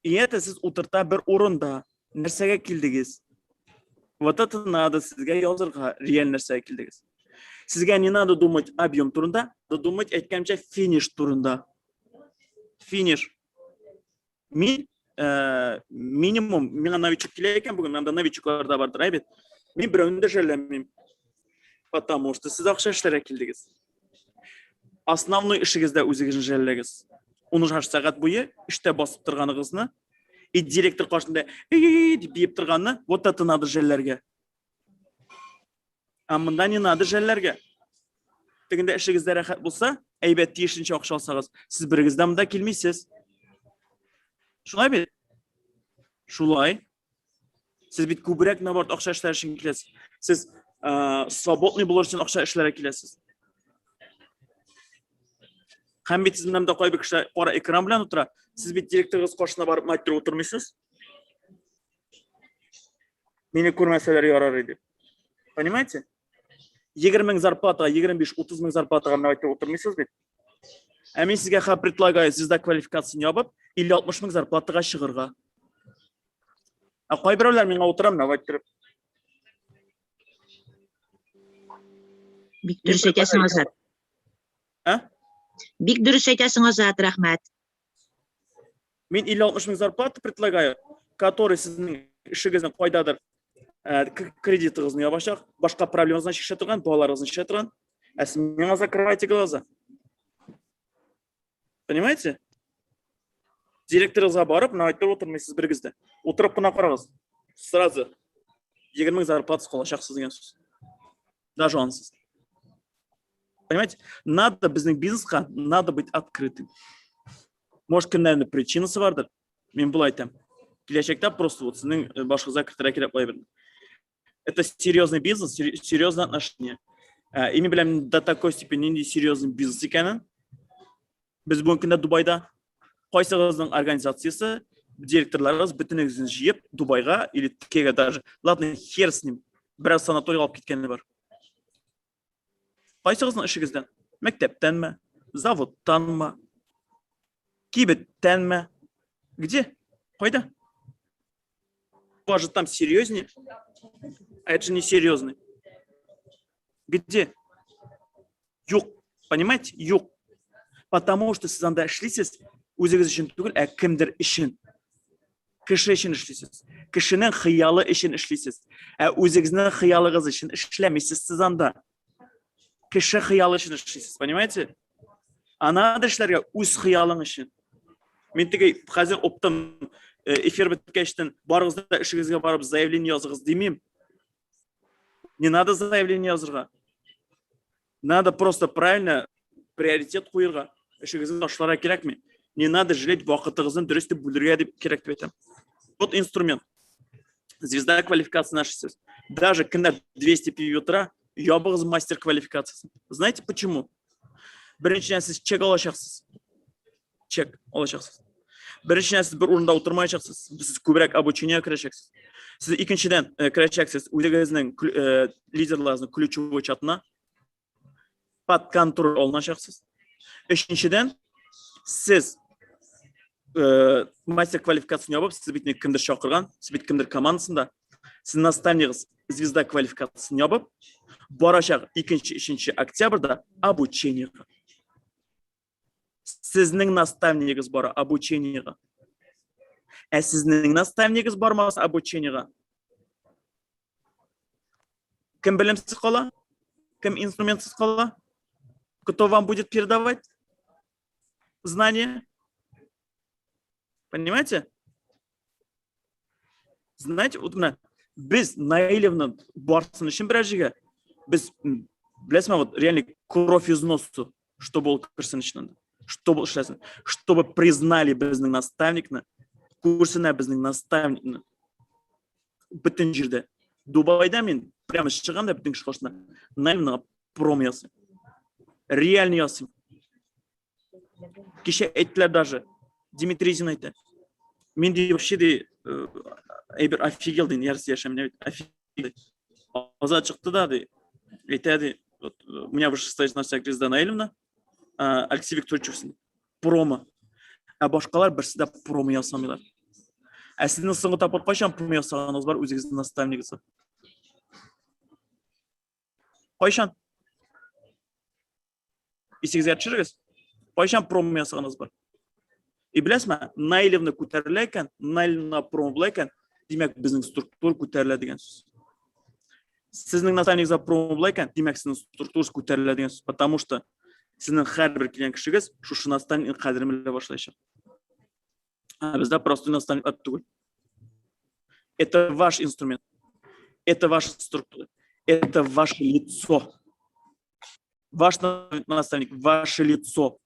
И это сез утырта бер урында. Нәрсәгә килдегез? Вот это надо сезгә язырга, реаль нәрсәгә килдегез. Сезгә не надо думать объем турында, надо думать, әйткәнемчә, финиш турында. Финиш. Мин минимум, миңа новичок килә икән бүген, анда новичоклар да бардыр, әйбәт. Мин берәүне дә жәлләмим. Потому что сез акча эшләргә килдегез. Основной эшегездә үзегезне жәлләгез. 10 сәгать буе эштә басып торганыгызны и директор каршында эй дип биеп торганны, вот это надо жәлләргә. А монда не надо жәлләргә. Тегендә эшегездә рәхәт булса, әйбәт тиешенчә акча алсагыз, сез берегез дә монда килмисез. Шулай бит? Шулай. Сез бит күбрәк, наоборот, акча эшләр өчен киләсез. Сез свободный булыр өчен акча эшләргә киләсез. Һәм бит сез монда кайбер кешеләр кара экран белән утыра. Сез бит директорыгыз каршына барып майтырып утырмыйсыз. Мине күрмәсәләр ярар иде. Понимаете? 20 мең зарплатага, 25-30 мең зарплатага менә әйтеп утырмыйсыз бит. Ә мин сезгә хәзер предлагаю звезда квалификациясен ябып, 50-60 мең зарплатага чыгырга. Ә кайберәүләр миңа утыра менә әйттереп. Бик дөрес әйтәсең, Азат. Ә? Бик дөрес әйтәсең, Азат, рәхмәт. Мин 50-60 мең зарплата предлагаю, который сезнең эшегезнең кайдадыр кредитыгызны ябачак, башка проблемагызны чишә торган, балаларыгызны чишә торган. Ә сез миңа закрывайте глаза. Понимаете? Директорыгызга барып, менә әйтеп утырмыйсыз берегез дә. Утырып кына карагыз. Сразу 20 мең зарплатасы калачаксыз дигән сүз. Даже ансыз. Понимаете? Надо безнең бизнеска, надо быть открытым. Может, кемнәрнең причинасы бардыр. Мин болай әйтәм. Киләчәктә просто вот сезнең башыгызга кертергә кирәк болай бер. Это серьезный бизнес, серьезное отношение. И мин беләм до такой степени нинди серьезный бизнес икәнен. Без бүгенге көндә Дубайда кайсыгызның организациясе, директорларыгыз бөтенегезне җыеп Дубайга или Төркиягә даже, ладно, хер с ним, бераз санаторийга алып киткәне бар. Кайсыгызның эшегездән? Мәктәптәнме? Заводтанмы? Кибеттәнме? Где? Кайда? У вас же там серьезнее? А это же не серьезный. Где? Юк. Понимаете? Юк. Потому что сез анда эшлисез, үзегез өчен түгел, ә кемдер өчен. Кеше өчен эшлисез. Кешенең хыялы өчен эшлисез. Ә үзегезнең хыялыгыз өчен эшләмисез сез анда. Кеше хыялы өчен эшлисез, понимаете? А надо эшләргә үз хыялың өчен. Мин теге хәзер оптом эфир беткәчтен барыгыз да эшегезгә барып заявление языгыз димим. Не надо заявление язырга. Надо просто правильно приоритет куерга. Эшегезне ташларга кирәкми. Не надо жалеть вакытыгызны дөрес дип бүлергә дип кирәк дип әйтәм. Вот инструмент. Звезда квалификации нашей сүз. Даже кемнәр 200 PV утыра, ябыгыз мастер квалификациясын. Знаете почему? Беренчедән, сез чек алачаксыз. Чек алачаксыз. Беренчедән, сез бер урында утырмаячаксыз. Сез күбрәк обучение керәчәксез. Сез икенчедән керәчәксез үзегезнең лидерларыгызның ключевой чатына под контроль алыначаксыз. Өченчедән, сез мастер квалификациясын ябып, сез бит кемдер чакырган, сез бит кемдер командасында, сез наставнигыз звезда квалификациясын ябып, барачак 2-3 октябрьдә обучениега. Сезнең наставнигыз бара обучениега. Ә сезнең наставнигыз бармаса обучениега, кем белемсез кала? Кем инструментсыз кала? Кто вам будет передавать знания? Понимаете? Знаете, вот менә без Наилевны барсын өчен берәр җиргә без беләсезме, вот реально кровь из носу, чтобы ул керсен өчен, чтобы эшләсен, чтобы признали безнең наставникны, күрсенә безнең наставникны бөтен җирдә. Дубайда мин прямо чыгам да бөтен кеше каршында Наилевнага промо ясыйм. Реально ясыйм. Кичә әйттеләр даже. Дмитрий Зин әйтте. Мин ди вообще ди әйбер офигел ди, ярысы яшәм бит офигел. Азат чыкты да ди. Әйтә ди, вот у меня вышестоящая наша звезда Наилевна, Алексей Викторович промо. Ә башкалар берсе дә промо ясамыйлар. Ә сезнең соңгы тапкыр кайчан промо ясаганыгыз бар үзегезнең наставнигыгызга? Кайчан? Исегезгә төшерегез. Кайчан промо ясаганыгыз бар? И беләсезме, Наилевны күтәрелә икән, Наилевна промо була икән, димәк, безнең структура күтәрелә дигән сүз. Сезнең наставнигыгызга промо була икән, димәк, сезнең структурасы күтәрелә дигән сүз. Потому что сезнең һәрбер килгән кешегез шушы наставникның кадерен белә башлаячак. А бездә простой наставник түгел. Это ваш инструмент. Это ваша структура. Это ваше лицо. Ваш наставник, ваше лицо.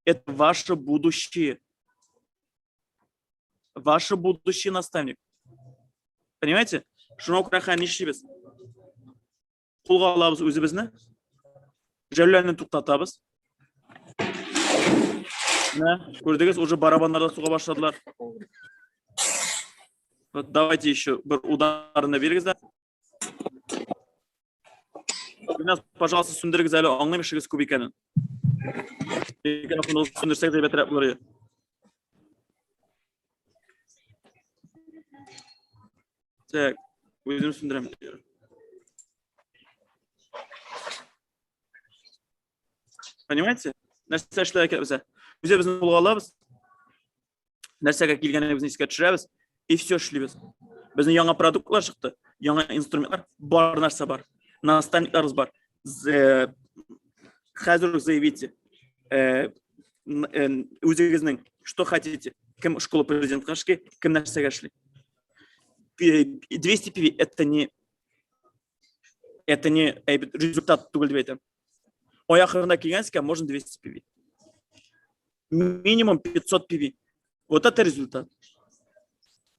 Это ваше будущее. Ваше будущий наставник. Понимаете? Шуңа күрә хәзер нишлибез? Кулга алабыз үзебезне. Җәлләне туктатабыз. Менә, күрдегез, уже барабаннарда суга башладылар. Вот давайте еще бер ударны бирегез дә. Гөлназ, пожалуйста, сүндерегез әле, аңлыйм эшегез күп икәнен. Микрофонны сүндерсәк дә әйбәтрәк булыр иде. Так, үзем сүндерәм. Понимаете? Нәрсә эшләргә кирәк безгә? Үзебезне кулга алабыз. Нәрсәгә килгәнебезне искә төшерәбез и все эшлибез. Безнең яңа продуктлар чыкты, яңа инструментлар, бар нәрсә бар. Наставникларыбыз бар. Хәзер үк заявите. Үзегезнең что хотите. Кем школа президентка эшли, кем нәрсәгә эшли. 200 PV это не результат түгел дип әйтәм. Ай ахырында килгәнсез можно 200 PV. Минимум 500 PV. Вот это результат.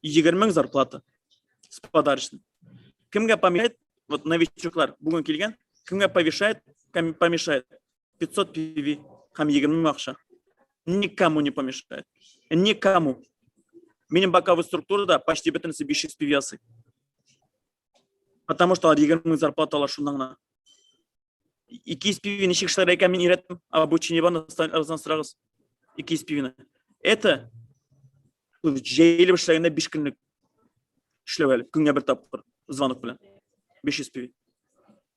20 мең зарплата с подарочным. Кемгә помешает, вот новичоклар бүген килгән, Кемгә повешает, помешает? 500 PV һәм 20 мең акча. Никому не помешает. Никому. Минем боковой структурада почти бөтенесе 500 PV ясый. Потому что алар 20 мең зарплата ала шуннан гына. 200 PV ничек эшләргә икән мин өйрәттем. Обучение бар, арыздан сорагыз. 200 PV-ны. Это җәелеп эшләгәндә 5 көнлек эшләү әле. Көнгә бер тапкыр звонок белән. 500 PV.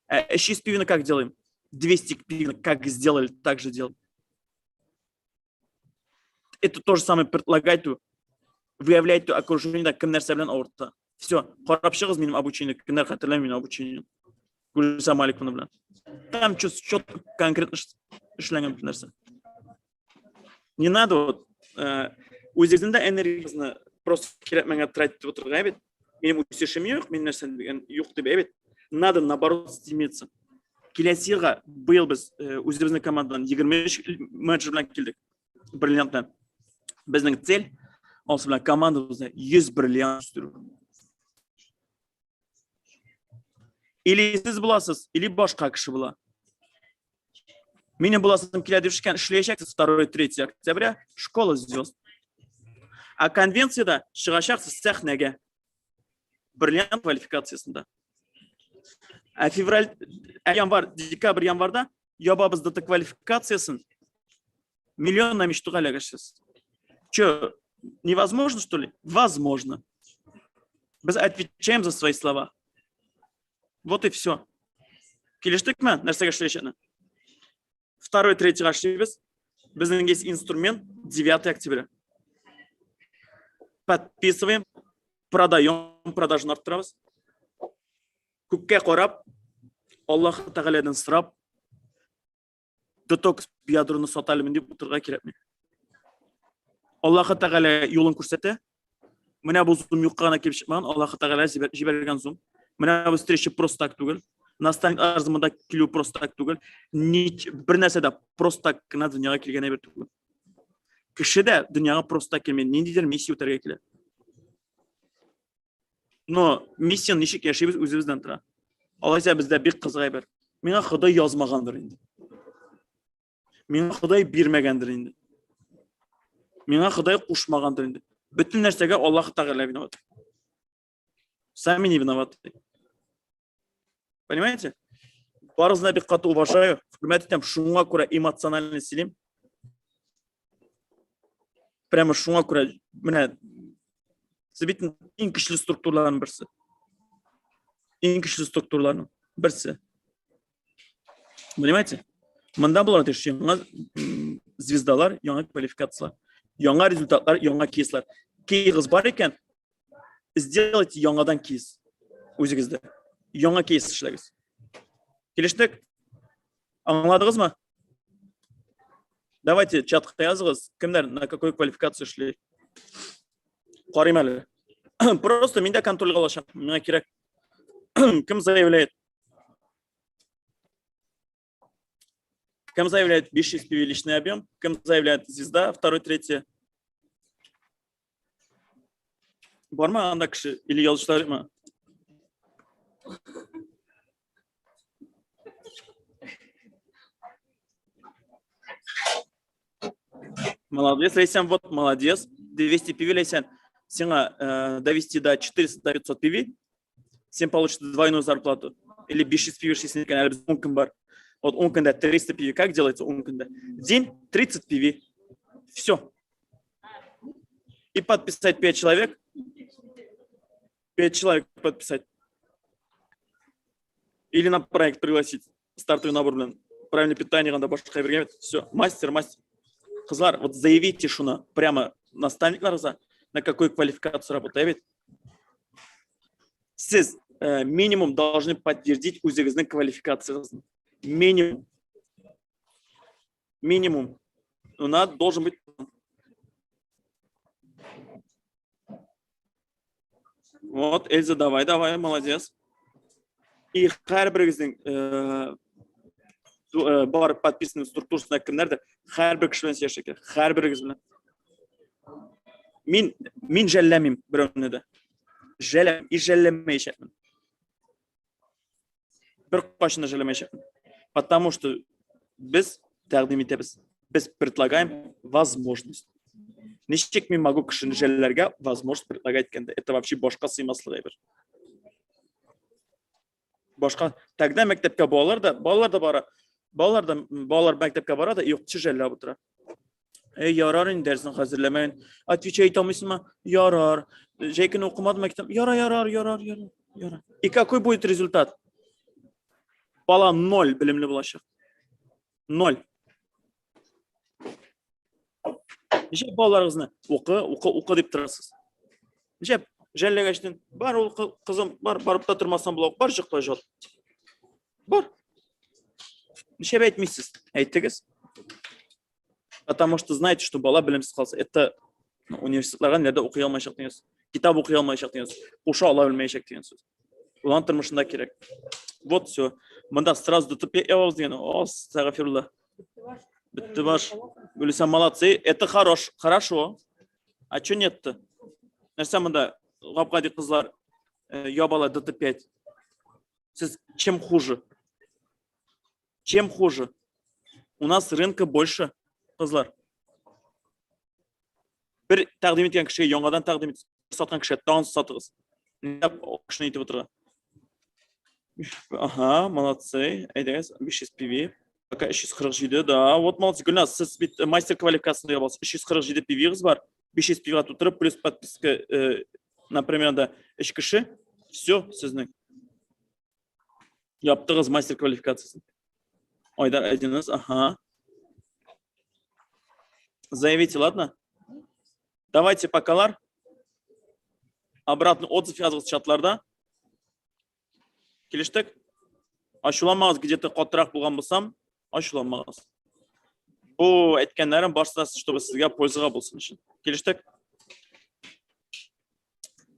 Ә 300 PV-ны как делаем? 200 PV-ны как сделали, так же делаем. Это то же самое предлагать, выявлять окружение, кем нәрсә белән авырта. Все, карап чыгыгыз минем обучение, кемнәр хәтерләми минем обучение. Гөлсә Маликовна белән. Там четко конкретно эшләнгән бер нәрсә. Не надо вот үзегезнең дә энергияңезне просто кирәкмәгәнгә тратить итеп утырырга бит. Минем үсешем юк, мин нәрсә дигән юк дип әйбит. Надо наоборот стремиться. Киләсе елга быел без үзебезнең командадан 23 менеджер белән килдек. Бриллиант белән. Безнең цель алсы белән командабызны 100 бриллиант үстерү. Или сез буласыз, или башка кеше була. Минем буласым килә дип эшкән эшләячәксез 2-3 октября школа звезд. А конвенцияда чыгачаксыз сәхнәгә. Бриллиант квалификациясендә. Ә февраль, ә январь, декабрь, январьда ябабыз ДТ квалификациясын. Миллион на мечтуга эләгәчсез. Че, невозможно, что ли? Возможно. Без отвечаем за свои слова. Вот и все. Килештекме? Нәрсәгә эшләячәкне? Второй, третьего эшлибез. Безнең есть инструмент 9 октября. Подписываем, продаем, продажаны арттырабыз. Күккә карап, Аллаһ Тәгаләдән сорап, детокс ядроны сата әлемен дип утырырга кирәкми. Аллаһ Тәгалә юлын күрсәтә. Менә бу зум юкка гына килеп чыкмаган, Аллаһ Тәгалә җибәргән зум. Менә бу встреча просто так түгел. Наставник арзымында килү просто так түгел. Нич, бер нәрсә дә просто так кына дөньяга килгән әйбер түгел. Кеше дә дөньяга просто так килми, ниндидер миссия үтәргә килә. Но миссияны ничек яшибез үзебездән тора. Алайса бездә бик кызык әйбер. Миңа Ходай язмагандыр инде. Миңа Ходай бирмәгәндер инде. Миңа Ходай кушмагандыр инде. Бөтен нәрсәгә Аллаһ Тәгалә виноват. Сами не виноваты. Понимаете? Барыгызны да бик каты уважаю, хөрмәт итәм. Шуңа күрә эмоционально сөйлим. Прямо шуңа күрә менә сез бит иң көчле структураларның берсе. Иң көчле структураларның берсе. Понимаете? Монда булар тиеш яңа звездалар, яңа квалификацияләр, яңа результатлар, яңа кейслар. Кейгыз бар икән, сделайте яңадан кейс үзегездә. Яңа кейс эшләгез. Килештек? Аңладыгызмы? Давайте чатка языгыз, кемнәр на какую квалификацию шли. Карыйм әле. Просто мин дә контрольгә алачак, миңа кирәк. Кем заявляет? Кем заявляет 500 PV личный объем? Кем заявляет звезда, второй, третий? Бармы анда кеше или язучылармы? Молодец, Лейсян, вот молодец. 200 PV, Лейсян. Сиңа довести до 400, до 500 PV, син получишь двойную зарплату. Или 500 PV эшлисең икән, әле без 10 көн бар. Вот 10 көндә 300 PV. Как делается 10 көндә? День 30 PV. Все. И подписать 5 человек. 5 человек подписать. Или на проект пригласить. Стартовый набор, блин. Правильное питание, надо башка биргән. Все, мастер, мастер. Кызлар, вот заявите шуны прямо наставникларыгызга, на какую квалификацию работает. Сез минимум должны подтвердить үзегезнең квалификациясын. Минимум. Минимум. У нас должен быть. Вот, Эльза, давай, давай, молодец. И һәрберегезнең бар подписанный структурасына кемнәрдер, һәрбер кеше белән сөйләшергә кирәк, һәрберегез белән. Мин жәлләмим берәүне дә. Жәлләм, и жәлләмәячәкмен. Бер кайчан да жәлләмәячәкмен. Потому что без тәкъдим итәбез. Без предлагаем возможность. Ничек мин могу кешене жәлләргә возможность предлагать иткәндә? Это вообще башка сыймаслык әйбер. Башка тогда мәктәпкә балалар да бара. Балалар да, балалар мәктәпкә бара да, укытучы жәлләп утыра. Эй, ярар инде, дәресен хәзерләмәгән. Отвечать итә алмыйсыңмы? Ярар. Җәй көне укымадым мәктәп. Ярар, ярар, ярар, ярар, ярар. И какой будет результат? Бала ноль белемле булачак. Ноль. Ничә балаларыгызны укы, укы, укы дип торасыз? Ничә жәлләгәчтен, бар ул, кызым, бар, барып та тормасаң була, бар, йокла, жат. Бар. Ничә әйтмисез? Әйттегез. Потому что знаете, что бала белемсез калса, это, ну, университетларга нәдә укый алмаячак дигән сүз. Китап укый алмаячак дигән сүз. Куша ала белмәячәк дигән сүз. Улан тормышында кирәк. Вот все. Монда сразу ДТП ябабыз дигән. О, астагфирулла. Бетте баш. Гөлүсә, молодцы. Это хорош, хорошо. А что нет-то? Нәрсә монда гап-гади кызлар ябала ДТ5? Сез чем хуже? Чем хуже? У нас рынка больше, кызлар. Бер тәкъдим иткән кешегә яңадан тәкъдим ит, саткан кешегә тагын сатыгыз. Нишләп кешене итеп утыра? Ага, молодцы. Әйдәгез, 500 PV. Пока 347, да. Вот молодцы. Гөлназ, сез бит мастер квалификациясендә ябасыз. 347 PV-гыз бар. 500 PV-га тутырып, плюс подписка, например, да, өч кеше. Все, сезнең. Яптыгыз мастер квалификациясын. Айдар Айдиныз, ага. Заявите, ладно? Давайте покалар. Обратный отзыв языгыз чатларда. Килештек? Ачуланмагыз, где-то катырак булган булсам, ачуланмагыз. Бу әйткәннәрем барысы да, чтобы сезгә пользага булсын өчен. Килештек?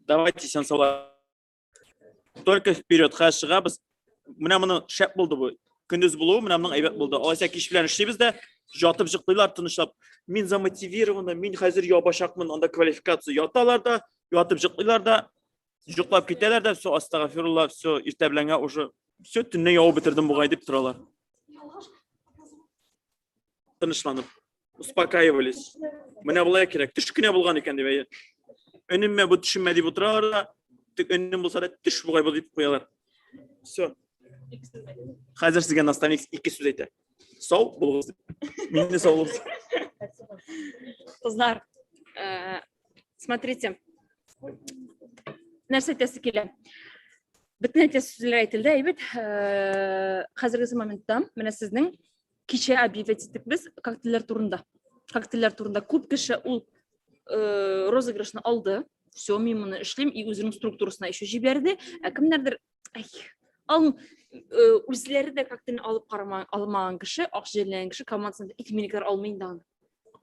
Давайте, исән саулар. Только вперед, хәзер чыгабыз. Менә моны шәп булды бу. Көндез булуы менә моның әйбәт булды. Алайса кич белән эшлибез дә, жатып йоклыйлар тынычлап. Мин замотивирована, мин хәзер ябачакмын, анда квалификация яталар да, ятып йоклыйлар да, йоклап китәләр дә, все, астагфирулла, все, иртә беләнгә уже все, төнне ябып бетердем бугай дип торалар. Тынычланып, успокаивались. Менә болай кирәк. Төш кенә булган икән дип әйе. Өнеммә бу, төшеммә дип утыралар да, тик өнем булса да төш бугай бу дип куялар. Все. Хәзер сезгә наставник ике сүз әйтә. Сау булыгыз дип. Мин дә сау булыгыз. Кызлар, смотрите. Нәрсә әйтәсе килә? Бөтен әйтәсе сүзләр әйтелде, әйбәт. Хәзерге моментта менә сезнең кичә объявить иттек без коктейльләр турында. Коктейльләр турында күп кеше ул розыгрышны алды. Все, мин моны эшлим и үзенең структурасына еще җибәрде. Ә кемнәрдер ай, ал үзләре дә коктейльне алып карама, алмаган кеше, акча җәлләгән кеше командасында ике минекләр алмый инде аны.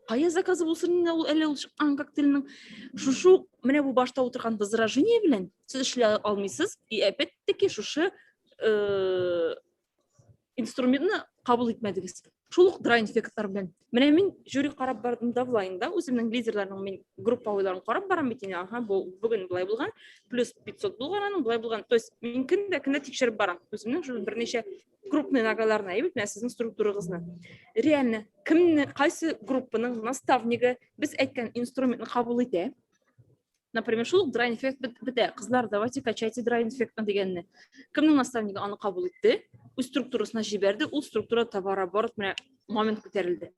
Кая заказы булсын инде ул әле ул чыккан коктейльнең. Шушы ук менә бу башта утырган возражение белән сез эшли алмыйсыз. И опять-таки шушы инструментны кабул итмәдегез. Шул ук драйн эффектлар белән. Менә мин жюри карап бардым давлайында, үземнең лидерларның мин групповойларын карап барам бит инде. Ага, бу бүген болай булган, плюс 500 булган аның, болай булган. То есть мин көн дә көндә тикшереп барам. Үземнең шул берничә крупный нагаларны, әйбәт, менә сезнең структурагызны. Реально, кемне, кайсы группаның наставнигы без әйткән инструментны кабул итә? Например, шул ук драйн эффект бетә. Кызлар, давайте качайте драйн эффектны дигәнне. Кемнең наставнигы аны кабул итте, үз структурасына җибәрде, ул структура товарооборот менә момент күтәрелде.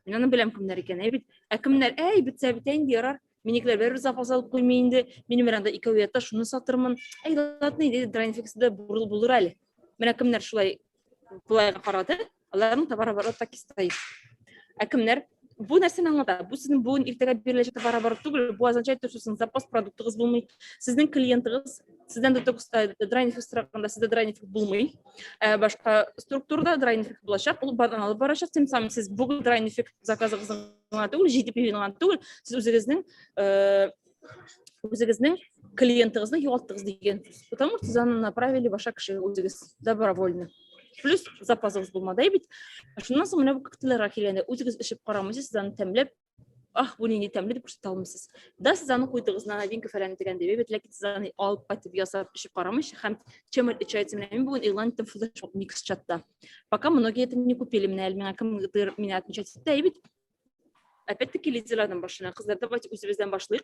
Мин аны беләм кемнәр икән, әй бит. Ә кемнәр, әй, бетсә бетә инде, ярар. Минекеләр бәрібір запас алып куймый инде. Минем анда икәү ята, шуны сатырмын. Әй, ладно, инде драйн эффекты булыр әле. Менә кемнәр шулай болайга карады, аларның товарооборот так и стоит. Ә кемнәр бу нәрсәне аңлата? Бу сезнең бүген иртәгә биреләчәк товарооборот түгел, бу означает, что сезнең запас продуктыгыз булмый. Сезнең клиентыгыз сездән детокс драйн эффект сораганда сездә драйн эффект булмый. Ә башка структурада драйн эффект булачак, ул бардан алып барачак. Тем самым сез бүген драйн эффект заказыгызны гына түгел, җитеп гына түгел, сез үзегезнең клиентыгызны югалттыгыз дигән сүз. Потому что сез аны направили башка кешегә үзегез добровольно. Плюс запасыгыз булмады бит. Шуннан соң менә бу коктейльләргә килгәндә үзегез эчеп карамыйсыз, сез аны тәмләп. Ах, бу нинди тәмле дип күрсәтә алмыйсыз. Да, сез аны куйдыгыз на новинка фәлән дигән дип, бит, ләкин сез аны алып кайтып ясап эчеп карамыйча һәм чем отличается менә мин бүген игълан иттем флешмоб микс чатта. Пока многие это не купили, менә әле миңа кемдер мине отмечать итте, бит. Опять-таки лидерлардан башлана. Кызлар, давайте үзебездән башлыйк.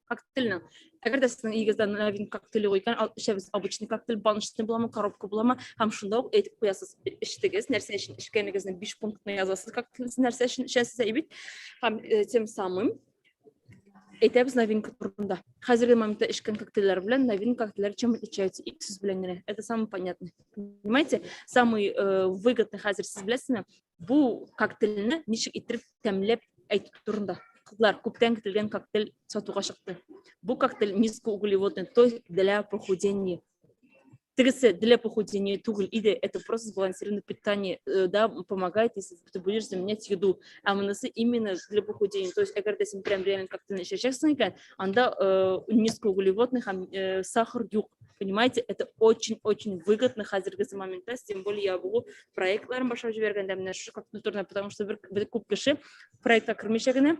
Коктейльнең. Әгәр дә сезнең өегездә новинка коктейль юк икән, ал эчәбез обычный коктейль, баночный буламы, коробка буламы, һәм шунда ук әйтеп куясыз, эчтегез, нәрсә өчен эчкәнегезне 5 пунктны язасыз, коктейль нәрсә өчен эчәсез, әйбит. Һәм тем самым әйтәбез новинка турында. Хәзерге моментта эчкән коктейльләр белән новинка коктейльләр чем отличаются? Ик сүз белән генә. Это самое понятное. Понимаете? Самый выгодный хәзер сез беләсезме? Бу коктейльне ничек иттереп тәмләп әйтү турында. Кызлар, күптән көтелгән коктейль сатуга чыкты. Бу коктейль низкоуглеводный, то есть для похудения. Тегесе для похудения түгел иде, это просто сбалансированное питание, да, помогает, если ты будешь заменять еду. А монысы именно для похудения. То есть, әгәр дә син прям реально коктейльне эчәчәксең икән, анда низкоуглеводный һәм сахар юк. Понимаете, это очень-очень выгодно хәзерге моментта, тем более я бу проектларын башлап җибәргәндә менә шушы коктейль турында, потому что бер күп кеше проектка кермичә генә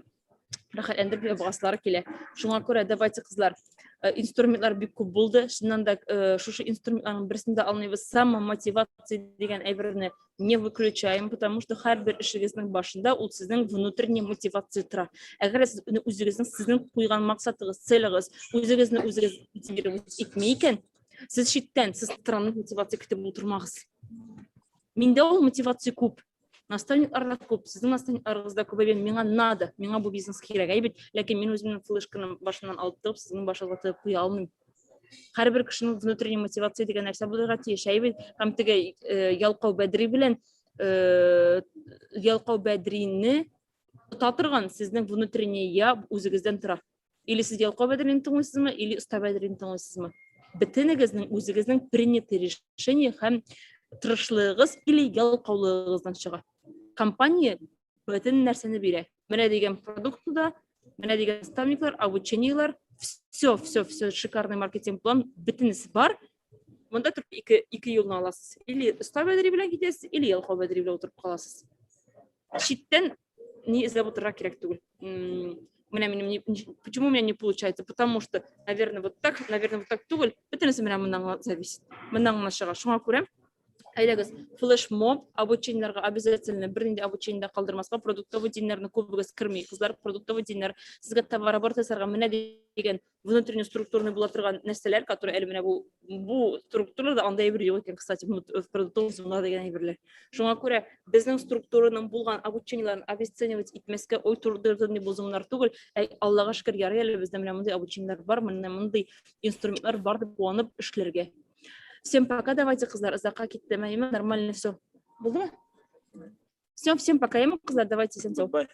рәхәтләндереп ябыгасылары килә. Шуңа күрә давайте, кызлар, инструментлар бик күп булды. Чыннан да шушы инструментларның берсен дә алмыйбыз. Самомотивация дигән әйберне не выключаем, потому что һәрбер эшегезнең башында ул сезнең внутренний мотивация тора. Әгәр сез үзегезнең сезнең куйган максатыгыз, целегез, үзегезне үзегез мотивировать итми икән, сез читтән, сез странный мотивация көтеп утырмагыз. Миндә ул мотивация күп. Наставниклар да күп, сезнең наставникларыгыз да күп, әйбәт, миңа надо, миңа бу бизнес кирәк, әйбәт, ләкин мин үземнең флешканы башымнан алып тыгып, сезнең башыгызга тыгып куя алмыйм. Һәрбер кешенең внутренний мотивация дигән нәрсә булырга тиеш, әйбәт, һәм теге Ялкау Бәдри белән Ялкау Бәдрине тота торган сезнең внутренний я үзегездән тора. Или сез Ялкау Бәдрине тыңлыйсызмы, или Оста Бәдрине тыңлыйсызмы? Бөтенегезнең үзегезнең принятый решение һәм тырышлыгыгыз или ялкаулыгыгыздан чыга. Компания бөтен нәрсәне бирә. Менә дигән продукты да, менә дигән наставниклар, обучениелар, все, все, все, шикарный маркетинг план, бөтенесе бар. Монда торып ике юлны аласыз. Или Оста Бәдри белән китәсез, или Ялкау Бәдри белән утырып каласыз. Читтән ни эзләп утырырга кирәк түгел. Менә минем почему у меня не получается? Потому что, наверное, вот так, наверное, вот так түгел. Бөтенесе менә моннан гына зависит. Моннан гына чыга. Шуңа күрә әйдәгез, флешмоб обучениеләргә обязательно бернинди обучение дә калдырмаска, продуктовый диннәрне күбегез керми. Кызлар, продуктовый диннәр сезгә товарооборот ясарга менә дигән внутренний структурный була торган нәрсәләр, которые әле менә бу структурада андай әйбер юк икән, кстати, продуктовый зона дигән әйберләр. Шуңа күрә безнең структураның булган обучениеләрен обесценивать итмәскә, ой турдырды бу зумнар түгел. Әй, Аллага шөкер, ярый әле бездә менә мондый обучениеләр бар, менә мондый инструментлар бар дип куанып эшләргә. Всем пока, давайте, кызлар, озакка китте, әйеме, нормально все. Булдымы? Все, всем пока, әйеме, кызлар, давайте, исән сау. Goodbye.